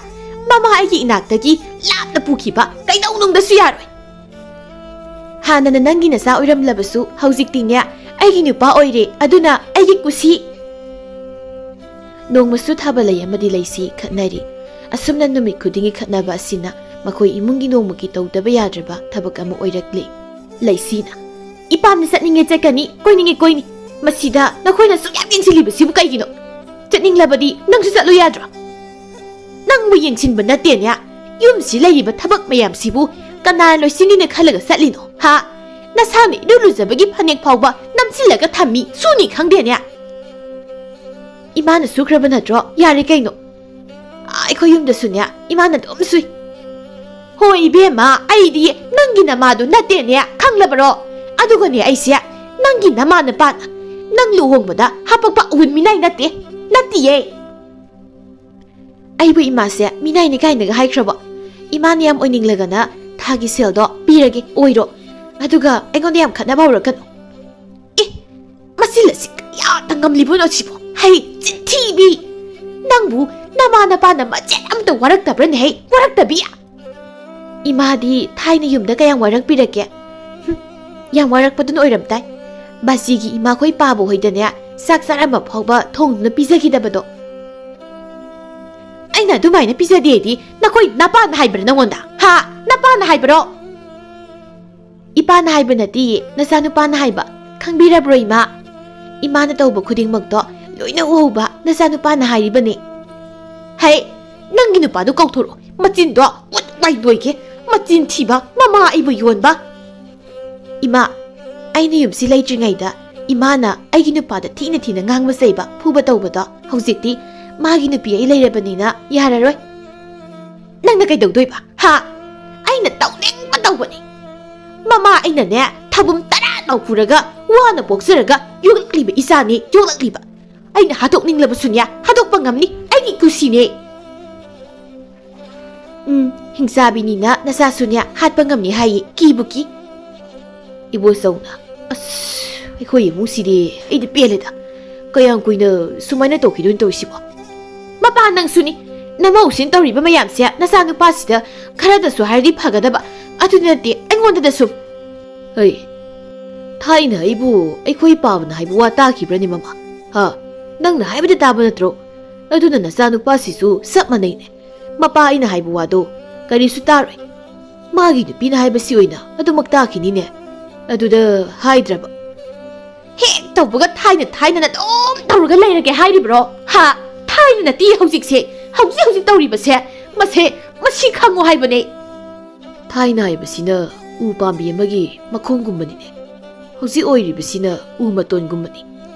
ꯃꯃꯥ ꯑꯩꯒꯤ ꯏꯅꯥꯛꯇꯒꯤ ꯂꯥꯞꯅ ꯄꯨꯈꯤꯕ ꯀꯩꯗꯧꯅꯨꯡꯗꯁꯨ ꯌꯥꯔꯣꯏ꯫ ꯍꯥꯟꯅꯅ ꯅꯪꯒꯤ ꯅꯆꯥ ꯑꯣꯏꯔꯝꯂꯕꯁꯨ ꯍꯧꯖꯤꯛꯇꯤꯅꯦ ꯑꯩꯒꯤ ꯅꯨꯄꯥ ꯑꯣꯏꯔꯦ, ꯑꯗꯨꯅ ꯑꯩꯒꯤ ꯀꯨꯁꯤ꯫ ꯅꯣꯡꯃꯁꯨ ꯊꯥꯕꯜꯂꯩ ꯑꯃꯗꯤ ꯂꯩꯁꯤ ꯈꯠꯅꯔꯤ꯫ ꯑꯁꯨꯝꯅ ꯅꯨꯃꯤꯠ ꯈꯨꯗꯤꯡꯒꯤ ꯈꯠꯅꯕ ꯑꯁꯤꯅ ꯃꯈꯣꯏ ꯏꯃꯨꯡꯒꯤ ꯅꯣꯡꯃꯒꯤ ꯇꯧꯗꯕ ꯌꯥꯗ꯭ꯔꯕ ꯊꯕꯛ ꯑꯃ ꯑꯣꯏꯔꯛꯂꯤ꯫ ꯂꯩꯁꯤꯅ, "ꯏꯄꯥꯝꯗ ꯆꯠꯅꯤꯡꯉꯦ ꯆꯠꯀꯅꯤ, ꯀꯣꯏꯅꯤꯡꯉꯦ ꯀꯣꯏꯅꯤ꯫ ꯃꯁꯤꯗ ꯅꯈꯣꯏꯅ ꯁꯨꯛꯌꯥꯝ ꯌꯦꯡꯁꯤꯜꯂꯤꯕꯁꯤꯕꯨ ꯀꯩꯒꯤꯅꯣ? ꯆꯠꯅꯤꯡꯂꯕꯗꯤ ꯅꯪꯁꯨ ꯆꯠꯂꯨ ꯌꯥꯗ꯭ꯔꯣ?" ꯅꯪꯕꯨ ꯌꯦꯡꯁꯤꯟꯕ ꯅꯠꯇꯦꯅꯦ꯫ ꯌꯨꯝꯁꯤ ꯂꯩꯔꯤꯕ ꯊꯕꯛ ꯃꯌꯥꯝꯁꯤꯕꯨ ꯀꯅꯥꯅ ꯂꯣꯏꯁꯤꯟꯒꯅꯤ ꯈꯜꯂꯒ ꯆꯠꯂꯤꯅꯣ? ꯍꯥ? ꯅꯁꯥꯅ ꯏꯔꯨ ꯂꯨꯖꯕꯒꯤ ꯐꯅꯦꯛ ꯐꯥꯎꯕ ꯅꯝꯁꯤꯜꯂꯒ ꯊꯝꯃꯤ, ꯁꯨꯅꯤ ꯈꯪꯗꯦꯅꯦ꯫ ꯏꯃꯥꯅ ꯁꯨꯈ꯭ꯔꯕ ꯅꯠꯇ꯭ꯔꯣ? ꯌꯥꯔꯦ ꯀꯩꯅꯣ꯫ ꯑꯩꯈꯣꯏ ꯌꯨꯝꯗꯁꯨꯅꯦ, ꯏꯃꯥꯅ ꯑꯗꯨꯝ ꯁꯨꯏ꯫ ꯍꯣꯏ ꯏꯕꯦꯝꯃ, ꯑꯩꯗꯤ ꯅꯪꯒꯤ ꯅꯃꯥꯗꯨ ꯅꯠꯇꯦꯅꯦ, ꯈꯪꯂꯕꯔꯣ? ꯑꯗꯨꯒꯅꯦ, ꯑꯩꯁꯦ ꯅꯪꯒꯤ ꯅꯃꯥ ꯅꯄꯥꯅ ꯅꯪ ꯂꯨꯍꯣꯡꯕꯗ ꯍꯥꯄꯛꯄ ꯑꯎꯟ ꯃꯤꯅꯥꯏ ꯅꯠꯇꯦ, ꯅꯠꯇꯤꯌꯦ꯫ ꯑꯩꯕꯨ ꯏꯃꯥꯁꯦ ꯃꯤꯅꯥꯏꯅꯤ ꯀꯥꯏꯅꯒ ꯍꯥꯏꯈ꯭ꯔꯕꯣ? ꯏꯃꯥꯅ ꯌꯥꯝ ꯑꯣꯏꯅꯤꯡꯂꯒꯅ ꯊꯥꯒꯤ ꯁꯦꯜꯗꯣ ꯄꯤꯔꯒꯦ, ꯑꯣꯏꯔꯣ꯫ ꯑꯗꯨꯒ ꯑꯩꯉꯣꯟꯗ ꯌꯥꯝ ꯈꯠꯅꯕ ꯍꯧꯔꯛꯀꯅꯨ꯫ ꯑꯦ, ꯃꯁꯤ ꯂꯁꯤ ꯀꯌꯥꯗ ꯉꯝꯂꯤꯕꯅꯣ ꯁꯤꯕꯣ? ꯍꯩ, ꯆꯤꯟꯊꯤꯕꯤ! ꯅꯪꯕꯨ ꯅꯃꯥ ꯅꯄꯥꯅ ꯃꯆꯦꯠ ꯑꯃꯇ ꯋꯥꯔꯛꯇꯕ꯭ꯔꯅꯦ? ꯍꯩ, ꯋꯥꯔꯛꯇꯕꯤ! ꯏꯃꯥꯗꯤ ꯊꯥꯏꯅ ꯌꯨꯝꯗ ꯀꯌꯥꯝ ꯋꯥꯔꯛꯄꯤꯔꯛꯀꯦ? ꯍꯨꯝ, ꯌꯥꯝ ꯋꯥꯔꯛꯄꯗꯨꯅ ꯑꯣꯏꯔꯝ ꯇꯥꯏ꯫ ꯕꯥꯁꯤꯒꯤ ꯏꯃꯥꯈꯣꯏ ꯄꯥꯕ ꯍꯣꯏꯗꯅꯦ ꯆꯥꯛ ꯆꯥꯔꯝꯕ ꯐꯥꯎꯕ ꯊꯣꯡꯗꯨꯅ ꯄꯤꯖꯈꯤꯗꯕꯗꯣ꯫ ꯑꯩꯅ ꯑꯗꯨꯃꯥꯏꯅ ꯄꯤꯖꯗꯦꯗꯤ ꯅꯈꯣꯏ ꯅꯄꯥꯅ ꯍꯥꯏꯕ꯭ꯔꯥ ꯅꯪꯉꯣꯟꯗ? ꯍꯥ? ꯅꯄꯥꯅ ꯍꯥꯏꯕ꯭ꯔꯣ? ꯏꯄꯥꯅ ꯍꯥꯏꯕ ꯅꯠꯇꯤꯌꯦ, ꯅꯆꯥꯅꯨꯄꯥꯅ ꯍꯥꯏꯕ꯫ ꯈꯪꯕꯤꯔꯕ꯭ꯔꯣ, ꯏꯃꯥ? ꯏꯃꯥꯅ ꯇꯧꯕ ꯈꯨꯗꯤꯡꯃꯛꯇꯣ ꯂꯣꯏꯅ ꯎꯍꯧꯕ ꯅꯆꯥꯅꯨꯄꯥꯅ ꯍꯥꯏꯔꯤꯕꯅꯤ꯫ ꯍꯩ, ꯅꯪꯒꯤ ꯅꯨꯄꯥꯗꯨ ꯀꯧꯊꯣꯔꯛꯑꯣ꯫ ꯃꯆꯤꯟꯗꯣ ꯎꯠ ꯋꯥꯏ ꯂꯣꯏꯒꯦ꯫ ꯃꯆꯤꯟ ꯊꯤꯕ, ꯃꯃꯥ ꯑꯩꯕꯨ ꯌꯣꯟꯕ꯫ ꯏꯃꯥ, ꯑꯩꯅ ꯌꯨꯝꯁꯤ ꯂꯩꯇ꯭ꯔꯤꯉꯩꯗ ꯏꯃꯥꯅ ꯑꯩꯒꯤ ꯅꯨꯄꯥꯗ ꯊꯤꯅ ꯊꯤꯅ ꯉꯥꯡꯕ ꯆꯩꯕ, ꯐꯨꯕ ꯇꯧꯕꯗꯣ ꯍꯧꯖꯤꯛꯇꯤ ꯃꯥꯒꯤ ꯅꯨꯄꯤ ꯑꯩ ꯂꯩꯔꯕꯅꯤꯅ ꯌꯥꯔꯔꯣꯏ꯫ ꯅꯪꯅ ꯀꯩꯗꯧꯗꯣꯏꯕ? ꯍꯥ? ꯑꯩꯅ ꯇꯧꯅꯤꯡꯕ ꯇꯧ- ꯃꯃꯥ ꯑꯩꯅꯅꯦ, ꯊꯥꯕꯨꯝ ꯇꯔꯥ ꯂꯥꯎ ꯄꯨꯔꯒ ꯋꯥꯅ ꯄꯣꯛꯆꯔꯒ ꯌꯣꯛꯂꯛꯂꯤꯕ ꯏꯆꯥꯅꯤ, ꯌꯣꯛꯂꯛꯂꯤꯕ꯫ ꯑꯩꯅ ꯍꯥꯠꯇꯣꯛꯅꯤꯡꯂꯕꯁꯨꯅꯦ, ꯍꯥꯠꯇꯣꯛꯄ ꯉꯝꯅꯤ, ꯑꯩꯒꯤ ꯀꯨꯁꯤꯅꯦ꯫ ꯎꯝ, ꯍꯤꯡꯆꯥꯕꯤꯅꯤꯅ ꯅꯆꯥꯁꯨꯅꯦ ꯍꯥꯠꯄ ꯉꯝꯅꯤ ꯍꯥꯏꯌꯦ, ꯀꯤꯕꯨ ꯀꯤ꯫ ꯏꯕꯣꯆꯧꯅ, "ꯑꯁ, ꯑꯩꯈꯣꯏ ꯏꯃꯨꯡꯁꯤꯗꯤ ꯑꯩꯗꯤ ꯄꯦꯜꯂꯦꯗ꯫ ꯀꯌꯥꯝ ꯀꯨꯏꯅ ꯁꯨꯃꯥꯏꯅ ꯇꯧꯈꯤꯗꯣꯏꯅꯣ ꯇꯧꯔꯤꯁꯤꯕꯣ?" "ꯃꯄꯥ, ꯅꯪꯁꯨꯅꯤ꯫ ꯅꯃꯧꯁꯤꯅ ꯇꯧꯔꯤꯕ ꯃꯌꯥꯝꯁꯦ ꯅꯆꯥꯅꯨꯄꯥꯁꯤꯗ ꯈꯔꯗꯁꯨ ꯍꯥꯏꯔꯗꯤ ꯐꯒꯗꯕ, ꯑꯗꯨ ꯅꯠꯇꯦ, ꯑꯩꯉꯣꯟꯗꯗ ꯁꯨꯝ꯫" "ꯍꯩ, ꯊꯥꯏꯅ ꯑꯩꯕꯨ ꯑꯩꯈꯣꯏ ꯄꯥꯕꯅ ꯍꯥꯏꯕ ꯋꯥ ꯇꯥꯈꯤꯕ꯭ꯔꯅꯦ, ꯃꯃꯥ? ꯍꯥ? ꯅꯪꯅ ꯍꯥꯏꯕꯗ ꯇꯥꯕ ꯅꯠꯇ꯭ꯔꯣ? ꯑꯗꯨꯅ ꯅꯆꯥꯅꯨꯄꯥꯁꯤꯁꯨ ꯆꯞ ꯃꯥꯟꯅꯩꯅꯦ꯫ ꯃꯄꯥ ꯑꯩꯅ ꯍꯥꯏꯕ ꯋꯥꯗꯣ ꯀꯔꯤꯁꯨ ꯇꯥꯔꯣꯏ꯫ ꯃꯥꯒꯤ ꯅꯨꯄꯤꯅ ꯍꯥꯏꯕꯁꯤ ꯑꯣꯏꯅ ꯑꯗꯨꯃꯛ ꯇꯥꯈꯤꯅꯤꯅꯦ꯫ ꯑꯗꯨꯗ ꯍꯥꯏꯗ꯭ꯔꯕ?" "ꯍꯦꯛ ꯇꯧꯕꯒ ꯊꯥꯏꯅ ꯊꯥꯏꯅꯅ ꯑꯗꯨꯝ ꯇꯧꯔꯒ ꯂꯩꯔꯒꯦ ꯍꯥꯏꯔꯤꯕ꯭ꯔꯣ? ꯍꯥ? ꯊꯥꯏꯅ ꯅꯠꯇꯦ ꯍꯧꯖꯤꯛꯁꯦ, ꯍꯧꯖꯤꯛ ꯍꯧꯖꯤꯛ ꯇꯧꯔꯤꯕꯁꯦ꯫ ꯃꯁꯦ, ꯃꯁꯤ ꯈꯪꯉꯣ ꯍꯥꯏꯕꯅꯦ꯫" ꯊꯥꯏꯅ ꯍꯥꯏꯕꯁꯤꯅ ꯎ ꯄꯥꯝꯕꯤ ꯑꯃꯒꯤ ꯃꯈꯣꯡꯒꯨꯝꯕꯅꯤꯅꯦ꯫ ꯍꯧꯖꯤꯛ ꯑꯣꯏꯔꯤꯕꯁꯤꯅ ꯎ ꯃꯇꯣꯟꯒꯨꯝꯕꯅꯤ꯫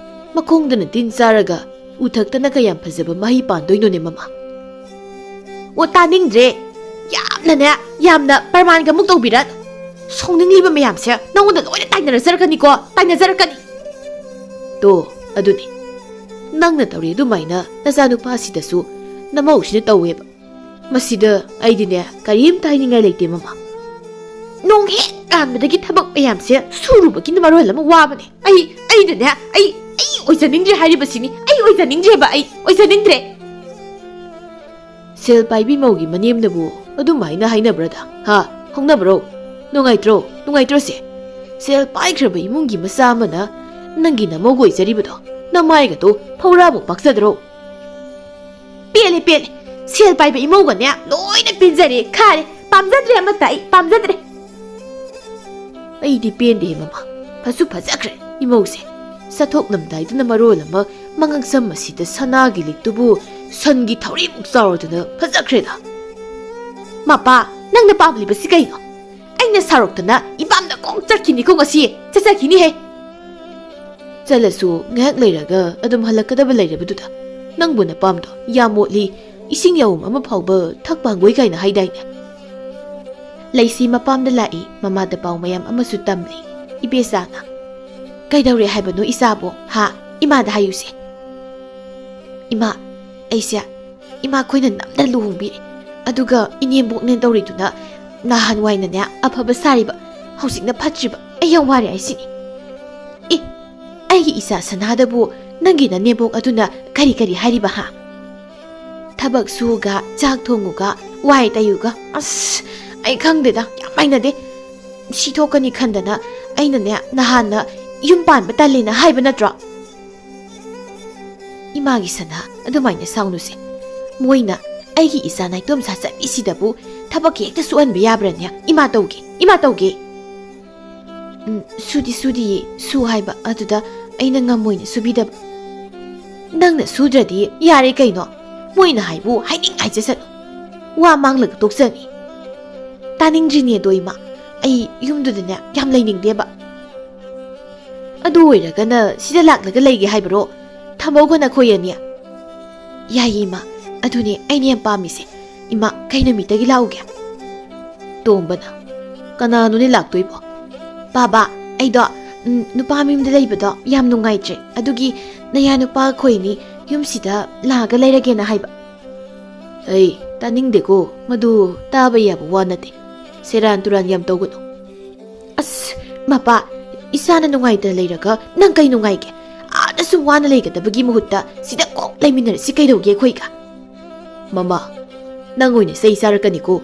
ꯃꯈꯣꯡꯗꯅ ꯇꯤꯟ ꯆꯥꯔꯒ ꯎꯊꯛꯇꯅ ꯀꯌꯥꯝ ꯐꯖꯕ ꯃꯍꯩ ꯄꯥꯟꯗꯣꯏꯅꯣꯅꯦ, ꯃꯃꯥ? "ꯑꯣ, ꯇꯥꯅꯤꯡꯗ꯭ꯔꯦ꯫ ꯌꯥꯝꯅꯅꯦ, ꯌꯥꯝꯅ ꯄ꯭ꯔꯃꯥꯟꯒ ꯑꯃꯨꯛ ꯇꯧꯕꯤꯔꯛꯑꯅꯨ꯫ ꯁꯥꯎꯅꯤꯡꯂꯤꯕ ꯃꯌꯥꯝꯁꯦ ꯅꯉꯣꯟꯗ ꯂꯣꯏꯅ ꯇꯥꯏꯅꯔꯖꯔꯛꯀꯅꯤꯀꯣ, ꯇꯥꯏꯅꯖꯔꯛꯀꯅꯤ꯫" "ꯇꯣ, ꯑꯗꯨꯅꯤ꯫ ꯅꯪꯅ ꯇꯧꯔꯤ ꯑꯗꯨꯃꯥꯏꯅ ꯅꯆꯥꯅꯨꯄꯥꯁꯤꯗꯁꯨ ꯅꯃꯧꯁꯤꯅ ꯇꯧꯋꯦꯕ꯫ ꯃꯁꯤꯗ ꯑꯩꯗꯤꯅꯦ, ꯀꯔꯤꯝꯇ ꯍꯥꯏꯅꯤꯡꯉꯥꯏ ꯂꯩꯇꯦ, ꯃꯃꯥ꯫ ꯅꯣꯡ ꯍꯦꯛ ꯉꯥꯟꯕꯗꯒꯤ ꯊꯕꯛ ꯃꯌꯥꯝꯁꯦ ꯁꯨꯔꯨꯕꯒꯤꯅ ꯃꯔꯣꯜ ꯑꯃ ꯋꯥꯕꯅꯦ꯫ ꯑꯩ, ꯑꯩꯗꯅꯦ, ꯑꯩ, ꯑꯩ ꯑꯣꯏꯖꯅꯤꯡꯗ꯭ꯔꯦ ꯍꯥꯏꯔꯤꯕꯁꯤꯅꯤ꯫ ꯑꯩ ꯑꯣꯏꯖꯅꯤꯡꯗ꯭ꯔꯦꯕ, ꯑꯩ ꯑꯣꯏꯖꯅꯤꯡꯗ꯭ꯔꯦ꯫" "ꯁꯦꯜ ꯄꯥꯏꯕꯤ ꯃꯧꯒꯤ ꯃꯅꯦꯝꯅꯕꯨ ꯑꯗꯨꯃꯥꯏꯅ ꯍꯥꯏꯅꯕ꯭ꯔꯗ? ꯍꯥ? ꯍꯧꯅꯕ꯭ꯔꯣ? ꯅꯨꯡꯉꯥꯏꯇ꯭ꯔꯣ? ꯅꯨꯡꯉꯥꯏꯇ꯭ꯔꯣ ꯁꯦ? ꯁꯦꯜ ꯄꯥꯏꯈ꯭ꯔꯕ ꯏꯃꯨꯡꯒꯤ ꯃꯆꯥ ꯑꯃꯅ ꯅꯪꯒꯤ ꯅꯃꯧꯒ ꯑꯣꯏꯖꯔꯤꯕꯗꯣ ꯅꯃꯥꯏꯒꯗꯣ ꯐꯧꯔꯥꯕꯨ ꯄꯥꯛꯆꯗ꯭ꯔꯣ?" "ꯄꯦꯜꯂꯦ, ꯄꯦꯜꯂꯦ꯫ ꯁꯦꯜ ꯄꯥꯏꯕ ꯏꯃꯧꯒꯅꯦ ꯂꯣꯏꯅ ꯄꯦꯟꯖꯔꯦ, ꯈꯥꯔꯦ꯫ ꯄꯥꯝꯖꯗ꯭ꯔꯦ ꯑꯃꯠꯇ ꯑꯩ, ꯄꯥꯝꯖꯗ꯭ꯔꯦ꯫" "ꯑꯩꯗꯤ ꯄꯦꯟꯗꯦ, ꯃꯃꯥ꯫ ꯐꯁꯨ ꯐꯖꯈ꯭ꯔꯦ ꯏꯃꯧꯁꯦ꯫ ꯆꯠꯊꯣꯛꯂꯝꯗꯥꯏꯗꯅ ꯃꯔꯣꯜ ꯑꯃ ꯃꯉꯛꯁꯝ ꯑꯁꯤꯗ ꯁꯅꯥꯒꯤ ꯂꯤꯛꯇꯨꯕꯨ ꯁꯟꯒꯤ ꯊꯧꯔꯤꯃꯨꯛ ꯆꯥꯎꯔꯗꯅ ꯐꯖꯈ꯭ꯔꯦꯗ꯫" "ꯃꯄꯥ, ꯅꯪꯅ ꯄꯥꯝꯂꯤꯕꯁꯤ ꯀꯩꯅꯣ? ꯑꯩꯅ ꯁꯥꯎꯔꯛꯇꯅ ꯏꯄꯥꯝꯗ ꯀꯣꯛ ꯆꯠꯈꯤꯅꯤꯀꯣ ꯉꯁꯤ꯫ ꯆꯠꯆꯈꯤꯅꯤꯍꯦ꯫" ꯆꯠꯂꯁꯨ ꯉꯥꯏꯍꯥꯛ ꯂꯩꯔꯒ ꯑꯗꯨꯝ ꯍꯜꯂꯛꯀꯗꯕ ꯂꯩꯔꯕꯗꯨꯗ ꯅꯪꯕꯨ ꯅꯄꯥꯝꯗꯣ ꯌꯥꯝ ꯃꯣꯠꯂꯤ, ꯏꯁꯤꯡ ꯌꯥꯎꯝ ꯑꯃ ꯐꯥꯎꯕ ꯊꯛꯄ ꯍꯪꯒꯣꯏ ꯀꯥꯏꯅ ꯍꯥꯏꯗꯥꯏꯅꯦ? ꯂꯩꯁꯤ ꯃꯄꯥꯝꯗ ꯂꯥꯛꯏ, ꯃꯃꯥꯗ ꯄꯥꯎ ꯃꯌꯥꯝ ꯑꯃꯁꯨ ꯇꯝꯂꯤ꯫ ꯏꯕꯦꯆꯥꯅ, "ꯀꯩꯗꯧꯔꯦ ꯍꯥꯏꯕꯅꯣ ꯏꯆꯥꯕꯣ? ꯍꯥ? ꯏꯃꯥꯗ ꯍꯥꯏꯌꯨꯁꯦ꯫" "ꯏꯃꯥ, ꯑꯩꯁꯦ ꯏꯃꯥꯈꯣꯏꯅ ꯅꯝꯗꯅ ꯂꯨꯍꯣꯡꯕꯤꯔꯦ꯫ ꯑꯗꯨꯒ ꯏꯅꯦꯝꯕꯣꯛꯅꯦ ꯇꯧꯔꯤꯗꯨꯅ ꯅꯍꯥꯟꯋꯥꯏꯅꯅꯦ ꯑꯐꯕ ꯁꯥꯔꯤꯕ, ꯍꯧꯖꯤꯛꯅ ꯐꯠꯇ꯭ꯔꯤꯕ꯫ ꯑꯩ ꯌꯥꯝ ꯋꯥꯔꯦ ꯍꯥꯏꯁꯤꯅꯤ꯫" "ꯑꯦ, ꯑꯩꯒꯤ ꯏꯆꯥ ꯁꯅꯥꯗꯕꯨ ꯅꯪꯒꯤ ꯅꯅꯦꯝꯕꯣꯛ ꯑꯗꯨꯅ ꯀꯔꯤ ꯀꯔꯤ ꯍꯥꯏꯔꯤꯕ ꯍꯥ? ꯊꯕꯛ ꯁꯨꯒ, ꯆꯥꯛ ꯊꯣꯡꯉꯨꯒ, ꯋꯥꯏ ꯇꯩꯌꯨꯒ, ꯑꯁ, ꯑꯩ ꯈꯪꯗꯦꯗ, ꯌꯥꯝ ꯍꯩꯅꯗꯦ꯫ ꯁꯤ ꯊꯣꯛꯀꯅꯤ ꯈꯟꯗꯅ ꯑꯩꯅꯅꯦ ꯅꯍꯥꯟꯅ ꯌꯨꯝ ꯄꯥꯟꯕ ꯇꯜꯂꯦꯅ ꯍꯥꯏꯕ ꯅꯠꯇ꯭ꯔꯣ?" "ꯏꯃꯥꯒꯤ ꯁꯅꯥ, ꯑꯗꯨꯃꯥꯏꯅ ꯁꯥꯎꯅꯨꯁꯦ꯫ ꯃꯣꯏꯅ ꯑꯩꯒꯤ ꯏꯆꯥ ꯅꯥꯏꯇꯣꯝ ꯁꯥ ꯆꯠꯂꯤꯁꯤꯗꯕꯨ ꯊꯕꯛ ꯍꯦꯛꯇ ꯁꯨꯍꯟꯕ ꯌꯥꯕ꯭ꯔꯅꯦ? ꯏꯃꯥ ꯇꯧꯒꯦ, ꯏꯃꯥ ꯇꯧꯒꯦ꯫" "ꯎꯝ, ꯁꯨꯗꯤ ꯁꯨꯗꯤꯌꯦ, ꯁꯨ ꯍꯥꯏꯕ, ꯑꯗꯨꯗ ꯑꯩꯅ ꯉꯝꯃꯣꯏꯅ ꯁꯨꯕꯤꯗꯕ꯫" "ꯅꯪꯅ ꯁꯨꯗ꯭ꯔꯗꯤ ꯌꯥꯔꯦ ꯀꯩꯅꯣ? ꯃꯣꯏꯅ ꯍꯥꯏꯕꯨ ꯍꯥꯏꯅꯤꯡ ꯍꯥꯏꯖꯁꯅꯨ꯫ ꯋꯥ ꯃꯥꯡꯂꯒ ꯇꯣꯛꯆꯅꯤ꯫ ꯇꯥꯅꯤꯡꯗ꯭ꯔꯤꯅꯦ ꯑꯗꯣ ꯏꯃꯥ, ꯑꯩ ꯌꯨꯝꯗꯨꯗꯅꯦ ꯌꯥꯝ ꯂꯩꯅꯤꯡꯗꯦꯕ꯫" "ꯑꯗꯨ ꯑꯣꯏꯔꯒꯅ ꯁꯤꯗ ꯂꯥꯛꯂꯒ ꯂꯩꯒꯦ ꯍꯥꯏꯕꯔꯣ? ꯊꯝꯍꯧꯒꯣ ꯅꯈꯣꯏ ꯑꯅꯤ꯫" "ꯌꯥꯏꯌꯦ ꯏꯃꯥ, ꯑꯗꯨꯅꯦ ꯑꯩꯅ ꯌꯥꯝ ꯄꯥꯝꯃꯤꯁꯦ꯫ ꯏꯃꯥ, ꯀꯩ ꯅꯨꯃꯤꯠꯇꯒꯤ ꯂꯥꯛꯎꯒꯦ?" ꯇꯣꯝꯕꯅ, "ꯀꯅꯥꯅꯣꯅꯦ ꯂꯥꯛꯇꯣꯏꯕꯣ?" "ꯕꯥꯕꯥ, ꯑꯩꯗꯣ, ꯎꯝ, ꯅꯨꯄꯥ ꯃꯌꯨꯝꯗ ꯂꯩꯕꯗꯣ ꯌꯥꯝ ꯅꯨꯡꯉꯥꯏꯇ꯭ꯔꯦ, ꯑꯗꯨꯒꯤ ꯅꯌꯥ ꯅꯨꯄꯥ ꯑꯩꯈꯣꯏꯅꯤ ꯌꯨꯝꯁꯤꯗ ꯂꯥꯛꯑꯒ ꯂꯩꯔꯒꯦꯅ ꯍꯥꯏꯕ꯫" "ꯑꯩ ꯇꯥꯅꯤꯡꯗꯦꯀꯣ, ꯃꯗꯨ ꯇꯥꯕ ꯌꯥꯕ ꯋꯥ ꯅꯠꯇꯦ꯫ ꯁꯦꯔꯥꯟ ꯇꯨꯔꯥꯟ ꯌꯥꯝ ꯇꯧꯒꯅꯨ꯫" "ꯑꯁ, ꯃꯄꯥ, ꯏꯆꯥꯅ ꯅꯨꯡꯉꯥꯏꯇꯅ ꯂꯩꯔꯒ ꯅꯪ ꯀꯩ ꯅꯨꯡꯉꯥꯏꯒꯦ? ꯑꯥꯗ ꯁꯨꯝ ꯋꯥꯅ ꯂꯩꯒꯗꯕꯒꯤ ꯃꯍꯨꯠꯇ ꯁꯤꯗ ꯀꯣꯛ ꯂꯩꯃꯤꯟꯅꯔꯁꯤ ꯀꯩꯗꯧꯒꯦ ꯑꯩꯈꯣꯏꯒ?" "ꯃꯃꯥ, ꯅꯪ ꯑꯣꯏꯅ ꯆꯩ ꯆꯥꯔꯛꯀꯅꯤꯀꯣ꯫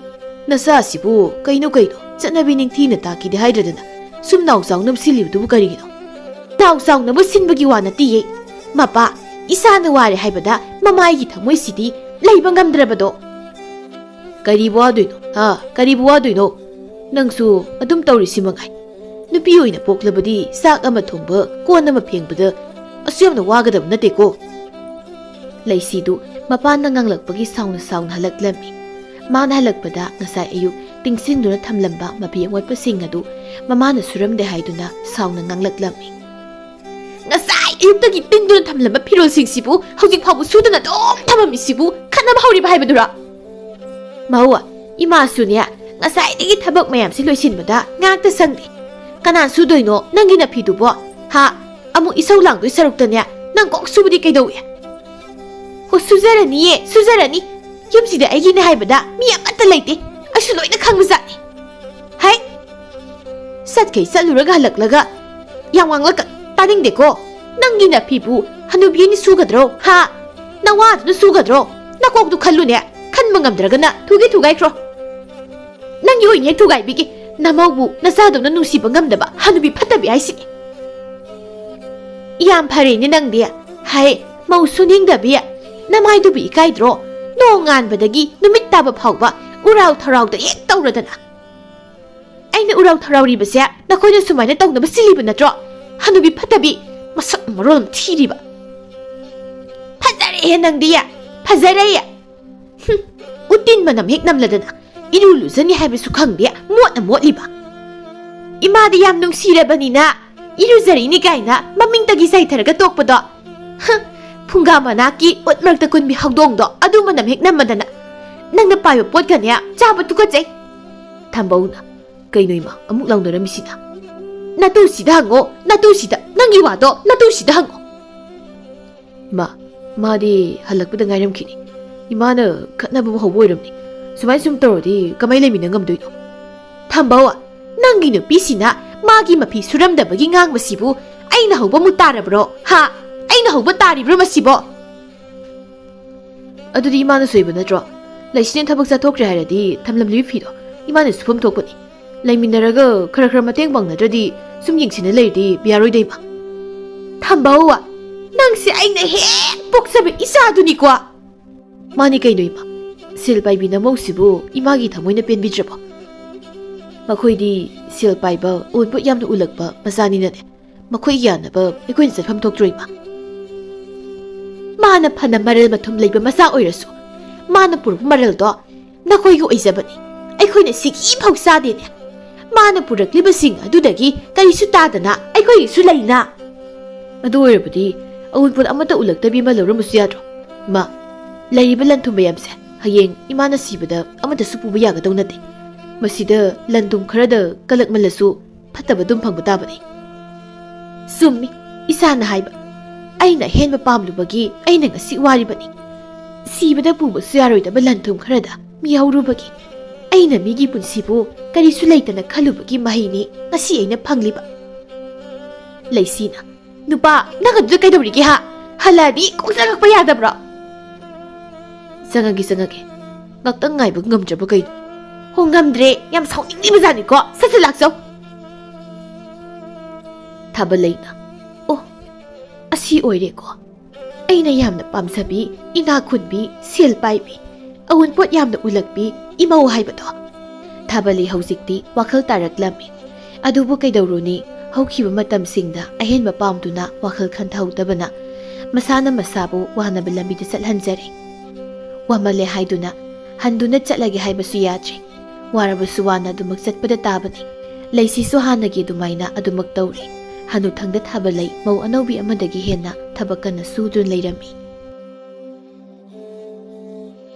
ꯅꯆꯥꯁꯤꯕꯨ ꯀꯩꯅꯣ ꯀꯩꯅꯣ, ꯆꯠꯅꯕꯤ ꯅꯤꯡꯊꯤꯅ ꯇꯥꯛꯀꯦꯗꯤ ꯍꯥꯏꯗ꯭ꯔꯗꯅ ꯁꯨꯝ ꯅꯥꯎ ꯆꯥꯎꯅꯕ ꯁꯤꯜꯂꯤꯕꯗꯨꯕꯨ ꯀꯔꯤꯒꯤꯅꯣ?" "ꯅꯥꯎ ꯆꯥꯎꯅꯕ ꯁꯤꯟꯕꯒꯤ ꯋꯥ ꯅꯠꯇꯤꯌꯦ꯫ ꯃꯄꯥ, ꯏꯆꯥꯅ ꯋꯥꯔꯦ ꯍꯥꯏꯕꯗ ꯃꯃꯥꯏꯒꯤ ꯊꯃꯣꯏꯁꯤꯗꯤ ꯂꯩꯕ ꯉꯝꯗ꯭ꯔꯕꯗꯣ꯫" "ꯀꯔꯤꯕꯨ ꯋꯥꯗꯣꯏꯅꯣ? ꯍꯥ? ꯀꯔꯤꯕꯨ ꯋꯥꯗꯣꯏꯅꯣ? ꯅꯪꯁꯨ ꯑꯗꯨꯝ ꯇꯧꯔꯤꯁꯤ ꯃꯉꯥꯏ꯫ ꯅꯨꯄꯤ ꯑꯣꯏꯅ ꯄꯣꯛꯂꯕꯗꯤ ꯆꯥꯛ ꯑꯃ ꯊꯣꯡꯕ, ꯀꯣꯟ ꯑꯃ ꯐꯦꯡꯕꯗ ꯑꯁꯨꯛ ꯌꯥꯝꯅ ꯋꯥꯒꯗꯕ ꯅꯠꯇꯦꯀꯣ꯫" ꯂꯩꯁꯤꯗꯨ ꯃꯄꯥꯅ ꯉꯥꯡꯂꯛꯄꯒꯤ ꯁꯥꯎꯅ ꯁꯥꯎꯅ ꯍꯜꯂꯛꯂꯝꯃꯤ꯫ ꯃꯥꯅ ꯍꯜꯂꯛꯄꯗ ꯉꯁꯥꯏ ꯑꯌꯨꯛ ꯇꯤꯡꯁꯤꯟꯗꯨꯅ ꯊꯝꯂꯝꯕ ꯃꯐꯤ ꯑꯃꯣꯠꯄꯁꯤꯡ ꯑꯗꯨ ꯃꯃꯥꯅ ꯁꯨꯔꯝꯗꯦ ꯍꯥꯏꯗꯨꯅ ꯁꯥꯎꯅ ꯉꯥꯡꯂꯛꯂꯝꯃꯤ꯫ "ꯉꯁꯥꯏ ꯑꯌꯨꯛꯇꯒꯤ ꯇꯤꯡꯗꯨꯅ ꯊꯝꯂꯝꯕ ꯐꯤꯔꯣꯜꯁꯤꯡꯁꯤꯕꯨ ꯍꯧꯖꯤꯛ ꯐꯥꯎꯕ ꯁꯨꯗꯅ ꯑꯗꯨꯝ ꯊꯝꯃꯝꯃꯤꯁꯤꯕꯨ ꯈꯠꯅꯕ ꯍꯧꯔꯤꯕ ꯍꯥꯏꯕꯗꯨꯔꯣ?" "ꯃꯧ, ꯏꯃꯥꯁꯨꯅꯦ, ꯉꯁꯥꯏꯗꯒꯤ ꯊꯕꯛ ꯃꯌꯥꯝꯁꯤ ꯂꯣꯏꯁꯤꯟꯕꯗ ꯉꯥꯛꯇ ꯁꯪꯗꯦ꯫ ꯀꯅꯥ ꯁꯨꯗꯣꯏꯅꯣ ꯅꯪꯒꯤ ꯅꯐꯤꯗꯨꯕꯣ? ꯍꯥ? ꯑꯃꯨꯛ ꯏꯁꯧ ꯂꯥꯡꯗꯣꯏ ꯁꯔꯨꯛꯇꯅꯦ, ꯅꯪ ꯀꯣꯛ ꯁꯨꯕꯗꯤ ꯀꯩꯗꯧꯏ? ꯍꯣ, ꯁꯨꯖꯔꯅꯤꯌꯦ, ꯁꯨꯖꯔꯅꯤ꯫ ꯌꯨꯝꯁꯤꯗ ꯑꯩꯒꯤꯅꯦ ꯍꯥꯏꯕꯗ ꯃꯤ ꯑꯃꯠꯇ ꯂꯩꯇꯦ꯫ ꯑꯩꯁꯨ ꯂꯣꯏꯅ ꯈꯪꯕꯖꯥꯠꯅꯤ꯫ ꯍꯩ! ꯆꯠꯈꯩ ꯆꯠꯂꯨꯔꯒ ꯍꯜꯂꯛꯂꯒ ꯌꯥꯝ ꯉꯥꯡꯂꯛꯀ-, ꯇꯥꯅꯤꯡꯗꯦꯀꯣ꯫ ꯅꯪꯒꯤ ꯅꯐꯤꯕꯨ ꯍꯅꯨꯕꯤ ꯑꯅꯤ ꯁꯨꯒꯗ꯭ꯔꯣ? ꯍꯥ? ꯅꯋꯥꯗꯨꯅ ꯁꯨꯒꯗ꯭ꯔꯣ? ꯅꯀꯣꯛꯇꯨ ꯈꯜꯂꯨꯅꯦ꯫ ꯈꯟꯕ ꯉꯝꯗ꯭ꯔꯒꯅ ꯊꯨꯒꯥꯏ ꯊꯨꯒꯥꯏꯈ꯭ꯔꯣ꯫ ꯅꯪꯒꯤ ꯑꯣꯏꯅ ꯍꯦꯛ ꯊꯨꯒꯥꯏꯕꯤꯒꯦ꯫ ꯅꯃꯧꯕꯨ ꯅꯆꯥꯗꯧꯅ ꯅꯨꯡꯁꯤꯕ ꯉꯝꯗꯕ ꯍꯅꯨꯕꯤ ꯐꯠꯇꯕꯤ ꯍꯥꯏꯁꯤꯅꯤ꯫ ꯌꯥꯝ ꯐꯔꯦꯅꯦ ꯅꯪꯗꯤ꯫ ꯍꯥꯏ, ꯃꯧꯁꯨ ꯅꯤꯡꯗꯕꯤ꯫ ꯅꯃꯥꯏꯗꯨꯕꯨ ꯏꯀꯥꯏꯗ꯭ꯔꯣ? ꯅꯣꯡ ꯉꯥꯟꯕꯗꯒꯤ ꯅꯨꯃꯤꯠ ꯇꯥꯕ ꯐꯥꯎꯕ ꯎꯔꯥꯎ ꯊꯔꯥꯎꯗ ꯍꯦꯛ ꯇꯧꯔꯗꯅ꯫ ꯑꯩꯅ ꯎꯔꯥꯎ ꯊꯔꯥꯎꯔꯤꯕꯁꯦ ꯅꯈꯣꯏꯅ ꯁꯨꯃꯥꯏꯅ ꯇꯧꯅꯕ ꯁꯤꯜꯂꯤꯕ ꯅꯠꯇ꯭ꯔꯣ? ꯍꯅꯨꯕꯤ ꯐꯠꯇꯕꯤ, ꯃꯁꯛ ꯃꯔꯣꯜ ꯑꯃ ꯊꯤꯔꯤꯕ꯫ ꯐꯖꯔꯦꯍꯦ ꯅꯪꯗꯤ, ꯐꯖꯔꯦ꯫ ꯍꯨꯝ, ꯎꯇꯤꯟ ꯃꯅꯝ ꯍꯦꯛ ꯅꯝꯂꯗꯅ ꯏꯔꯨ ꯂꯨꯖꯅꯤ ꯍꯥꯏꯕꯁꯨ ꯈꯪꯗꯦ, ꯃꯣꯠꯅ ꯃꯣꯠꯂꯤꯕ꯫ ꯏꯃꯥꯗꯤ ꯌꯥꯝ ꯅꯨꯡꯁꯤꯔꯕꯅꯤꯅ ꯏꯔꯨꯖꯔꯤꯅꯤ ꯀꯥꯏꯅ ꯃꯃꯤꯡꯇꯒꯤ ꯆꯥꯏꯊꯔꯒ ꯇꯣꯛꯄꯗꯣ꯫ ꯍ, ꯐꯨꯡꯒꯥ ꯃꯅꯥꯛꯀꯤ ꯑꯣꯠ ꯃꯔꯛꯇ ꯀꯨꯟꯕꯤ ꯍꯧꯗꯣꯡꯗꯣ ꯑꯗꯨ ꯃꯅꯝ ꯍꯦꯛ ꯅꯝꯃꯗꯅ꯫ ꯅꯪꯅ ꯄꯥꯏꯕ ꯄꯣꯠꯀꯅꯦ ꯆꯥꯕ ꯇꯨꯀꯠꯆꯩ꯫ ꯊꯝꯕꯧꯅ, "ꯀꯩꯅꯣ ꯏꯃꯥ, ꯑꯃꯨꯛ ꯂꯥꯎꯅꯔꯝꯃꯤꯁꯤꯅ?" ꯅꯇꯨꯁꯤꯗ ꯍꯪꯉꯣ, ꯅꯇꯨꯁꯤꯗ, ꯅꯪꯒꯤ ꯋꯥꯗꯣ ꯅꯇꯨꯁꯤꯗ ꯍꯪꯉꯣ꯫ ꯏꯃꯥ, ꯃꯥꯗꯤ ꯍꯜꯂꯛꯄꯗ ꯉꯥꯏꯔꯝꯈꯤꯅꯤ꯫ ꯏꯃꯥꯅ ꯈꯠꯅꯕ ꯑꯃ ꯍꯧꯕ ꯑꯣꯏꯔꯝꯅꯤ꯫ ꯁꯨꯃꯥꯏꯅ ꯁꯨꯝ ꯇꯧꯔꯗꯤ ꯀꯃꯥꯏ ꯂꯩꯃꯤꯟꯅ ꯉꯝꯗꯣꯏꯅꯣ? ꯊꯝꯕꯧ, ꯅꯪꯒꯤ ꯅꯨꯄꯤꯁꯤꯅ ꯃꯥꯒꯤ ꯃꯐꯤ ꯁꯨꯔꯝꯗꯕꯒꯤ ꯉꯥꯡꯕꯁꯤꯕꯨ ꯑꯩꯅ ꯍꯧꯕ ꯃꯨ ꯇꯥꯔꯕ꯭ꯔꯣ? ꯍꯥ? ꯑꯩꯅ ꯍꯧꯕ ꯇꯥꯔꯤꯕ꯭ꯔꯣ ꯃꯁꯤꯕꯣ? ꯑꯗꯨꯗꯤ ꯏꯃꯥꯅ ꯁꯣꯏꯕ ꯅꯠꯇ꯭ꯔꯣ? ꯂꯩꯁꯤꯅ ꯊꯕꯛ ꯆꯠꯊꯣꯛꯈ꯭ꯔꯦ ꯍꯥꯏꯔꯗꯤ ꯊꯝꯂꯝꯂꯤꯕ ꯐꯤꯗꯣ ꯏꯃꯥꯅ ꯁꯨꯐꯝ ꯊꯣꯛꯄꯅꯤ꯫ ꯂꯩꯃꯤꯟꯅꯔꯒ ꯈꯔ ꯈꯔ ꯃꯇꯦꯡ ꯄꯥꯡꯅꯗ꯭ꯔꯗꯤ ꯁꯨꯝ ꯌꯦꯡꯁꯤꯟꯅ ꯂꯩꯔꯗꯤ ꯌꯥꯔꯣꯏꯗ ꯏꯃꯥ꯫ ꯊꯝꯕꯧ, ꯅꯪꯁꯦ ꯑꯩꯅ ꯍꯦꯛ ꯄꯣꯛꯆꯕ ꯏꯆꯥꯗꯨꯅꯤꯀꯣ꯫ ꯃꯥꯅꯤ ꯀꯩꯅꯣ ꯏꯃꯥ, ꯁꯦꯜ ꯄꯥꯏꯕꯤ ꯅꯃꯧꯁꯤꯕꯨ ꯏꯃꯥꯒꯤ ꯊꯃꯣꯏꯅ ꯄꯦꯟꯕꯤꯗ꯭ꯔꯕꯣ? ꯃꯈꯣꯏꯗꯤ ꯁꯦꯜ ꯄꯥꯏꯕ, ꯑꯣꯟꯄꯣꯠ ꯌꯥꯝꯅ ꯎꯜꯂꯛꯄ ꯃꯆꯥꯅꯤꯅꯅꯦ, ꯃꯈꯣꯏꯒꯤ ꯌꯥꯅꯕ ꯑꯩꯈꯣꯏꯅ ꯆꯠꯐꯝ ꯊꯣꯛꯇ꯭ꯔꯣ ꯏꯃꯥ? ꯃꯥꯅ ꯐꯅ ꯃꯔꯜ ꯃꯊꯨꯝ ꯂꯩꯕ ꯃꯆꯥ ꯑꯣꯏꯔꯁꯨ, ꯃꯥꯅ ꯄꯨꯔꯛꯄ ꯃꯔꯜꯗꯣ ꯅꯈꯣꯏꯒꯤ ꯑꯣꯏꯖꯕꯅꯤ꯫ ꯑꯩꯈꯣꯏꯅ ꯁꯤꯀꯤ ꯐꯥꯎ ꯆꯥꯗꯦꯅꯦ꯫ ꯃꯥꯅ ꯄꯨꯔꯛꯂꯤꯕꯁꯤꯡ ꯑꯗꯨꯗꯒꯤ ꯀꯔꯤꯁꯨ ꯇꯥꯗꯅ ꯑꯩꯈꯣꯏꯒꯤꯁꯨ ꯂꯩꯅ꯫ ꯑꯗꯨ ꯑꯣꯏꯔꯕꯗꯤ ꯑꯎꯟꯄꯣꯠ ꯑꯃꯠꯇ ꯎꯜꯂꯛꯇꯕꯤ ꯑꯃ ꯂꯧꯔꯝꯕꯁꯨ ꯌꯥꯗ꯭ꯔꯣ? ꯃꯥ, ꯂꯩꯔꯤꯕ ꯂꯟ ꯊꯨꯝ ꯃꯌꯥꯝꯁꯦ ꯍꯌꯦꯡ ꯏꯃꯥꯅ ꯁꯤꯕꯗ ꯑꯃꯠꯇꯁꯨ ꯄꯨꯕ ꯌꯥꯒꯗꯧ ꯅꯠꯇꯦ꯫ ꯃꯁꯤꯗ ꯂꯟ ꯊꯨꯝ ꯈꯔꯗ ꯀꯜꯂꯛꯃꯜꯂꯁꯨ ꯐꯠꯇꯕ ꯑꯗꯨꯝ ꯐꯪꯕ ꯇꯥꯕꯅꯤ꯫ ꯆꯨꯝꯃꯤ, ꯏꯁꯥꯅ ꯍꯥꯏꯕ꯫ ꯑꯩꯅ ꯑꯍꯦꯟꯕ ꯄꯥꯝꯂꯨꯕꯒꯤ ꯑꯩꯅ ꯉꯁꯤ ꯋꯥꯔꯤꯕꯅꯤ꯫ ꯁꯤꯕꯗ ꯄꯨꯕꯁꯨ ꯌꯥꯔꯣꯏꯗꯕ ꯂꯟ ꯊꯨꯝ ꯈꯔꯗ ꯃꯤꯍꯧꯔꯨꯕꯒꯤ, ꯑꯩꯅ ꯃꯤꯒꯤ ꯄꯨꯟꯁꯤꯕꯨ ꯀꯔꯤꯁꯨ ꯂꯩꯇꯅ ꯈꯜꯂꯨꯕꯒꯤ ꯃꯍꯩꯅꯤ ꯉꯁꯤ ꯑꯩꯅ ꯐꯪꯂꯤꯕ꯫ ꯂꯩꯁꯤꯅ, "ꯅꯨꯄꯥ, ꯅꯪ ꯑꯗꯨꯗ ꯀꯩꯗꯧꯔꯤꯒꯦ ꯍꯥ? ꯍꯜꯂꯛꯑꯗꯤ ꯀꯣꯛ ꯆꯪꯉꯛꯄ ꯌꯥꯗꯕ꯭ꯔꯣ?" "ꯆꯪꯉꯒꯦ, ꯆꯪꯉꯒꯦ꯫ ꯉꯥꯛꯇꯪ ꯉꯥꯏꯕ ꯉꯝꯗ꯭ꯔꯕ ꯀꯩꯅꯣ?" "ꯍꯣ, ꯉꯝꯗ꯭ꯔꯦ꯫ ꯌꯥꯝ ꯁꯥꯎꯅꯤꯡꯂꯤꯕ ꯖꯥꯠꯅꯤꯀꯣ꯫ ꯁꯠ ꯁꯠ ꯂꯥꯛꯆꯧ꯫" ꯊꯥꯕꯂꯩꯅ, "ꯑꯣ, ꯑꯁꯤ ꯑꯣꯏꯔꯦꯀꯣ꯫ ꯑꯩꯅ ꯌꯥꯝꯅ ꯄꯥꯝꯖꯕꯤ, ꯏꯅꯥꯛ ꯈꯨꯟꯕꯤ, ꯁꯦꯜ ꯄꯥꯏꯕꯤ, ꯑꯎꯟꯄꯣꯠ ꯌꯥꯝꯅ ꯎꯂꯛꯄꯤ ꯏꯃꯧ ꯍꯥꯏꯕꯗꯣ꯫" ꯊꯥꯕꯂꯩ ꯍꯧꯖꯤꯛꯇꯤ ꯋꯥꯈꯜ ꯇꯥꯔꯛꯂꯝꯃꯤ꯫ ꯑꯗꯨꯕꯨ ꯀꯩꯗꯧꯔꯨꯅꯤ, ꯍꯧꯈꯤꯕ ꯃꯇꯝꯁꯤꯡꯗ ꯑꯍꯦꯟꯕ ꯄꯥꯝꯗꯨꯅ ꯋꯥꯈꯜ ꯈꯟꯊꯍꯧꯗꯕꯅ ꯃꯁꯥꯅ ꯃꯁꯥꯕꯨ ꯋꯥꯅꯕ ꯂꯝꯕꯤꯗ ꯆꯠꯍꯟꯖꯔꯦ꯫ ꯋꯥꯃꯜꯂꯦ ꯍꯥꯏꯗꯨꯅ ꯍꯟꯗꯨꯅ ꯆꯠꯂꯒꯦ ꯍꯥꯏꯕꯁꯨ ꯌꯥꯗ꯭ꯔꯦ꯫ ꯋꯥꯔꯕꯁꯨ ꯋꯥꯅ ꯑꯗꯨꯃꯛ ꯆꯠꯄꯗ ꯇꯥꯕꯅꯤ꯫ ꯂꯩꯁꯤꯁꯨ ꯍꯥꯟꯅꯒꯤ ꯑꯗꯨꯃꯥꯏꯅ ꯑꯗꯨꯃꯛ ꯇꯧꯔꯤ꯫ ꯍꯅꯨꯊꯪꯗ ꯊꯥꯕꯂꯩ ꯃꯧ ꯑꯅꯧꯕꯤ ꯑꯃꯗꯒꯤ ꯍꯦꯟꯅ ꯊꯕꯛ ꯀꯟꯅ ꯁꯨꯗꯨꯅ ꯂꯩꯔꯝꯃꯤ꯫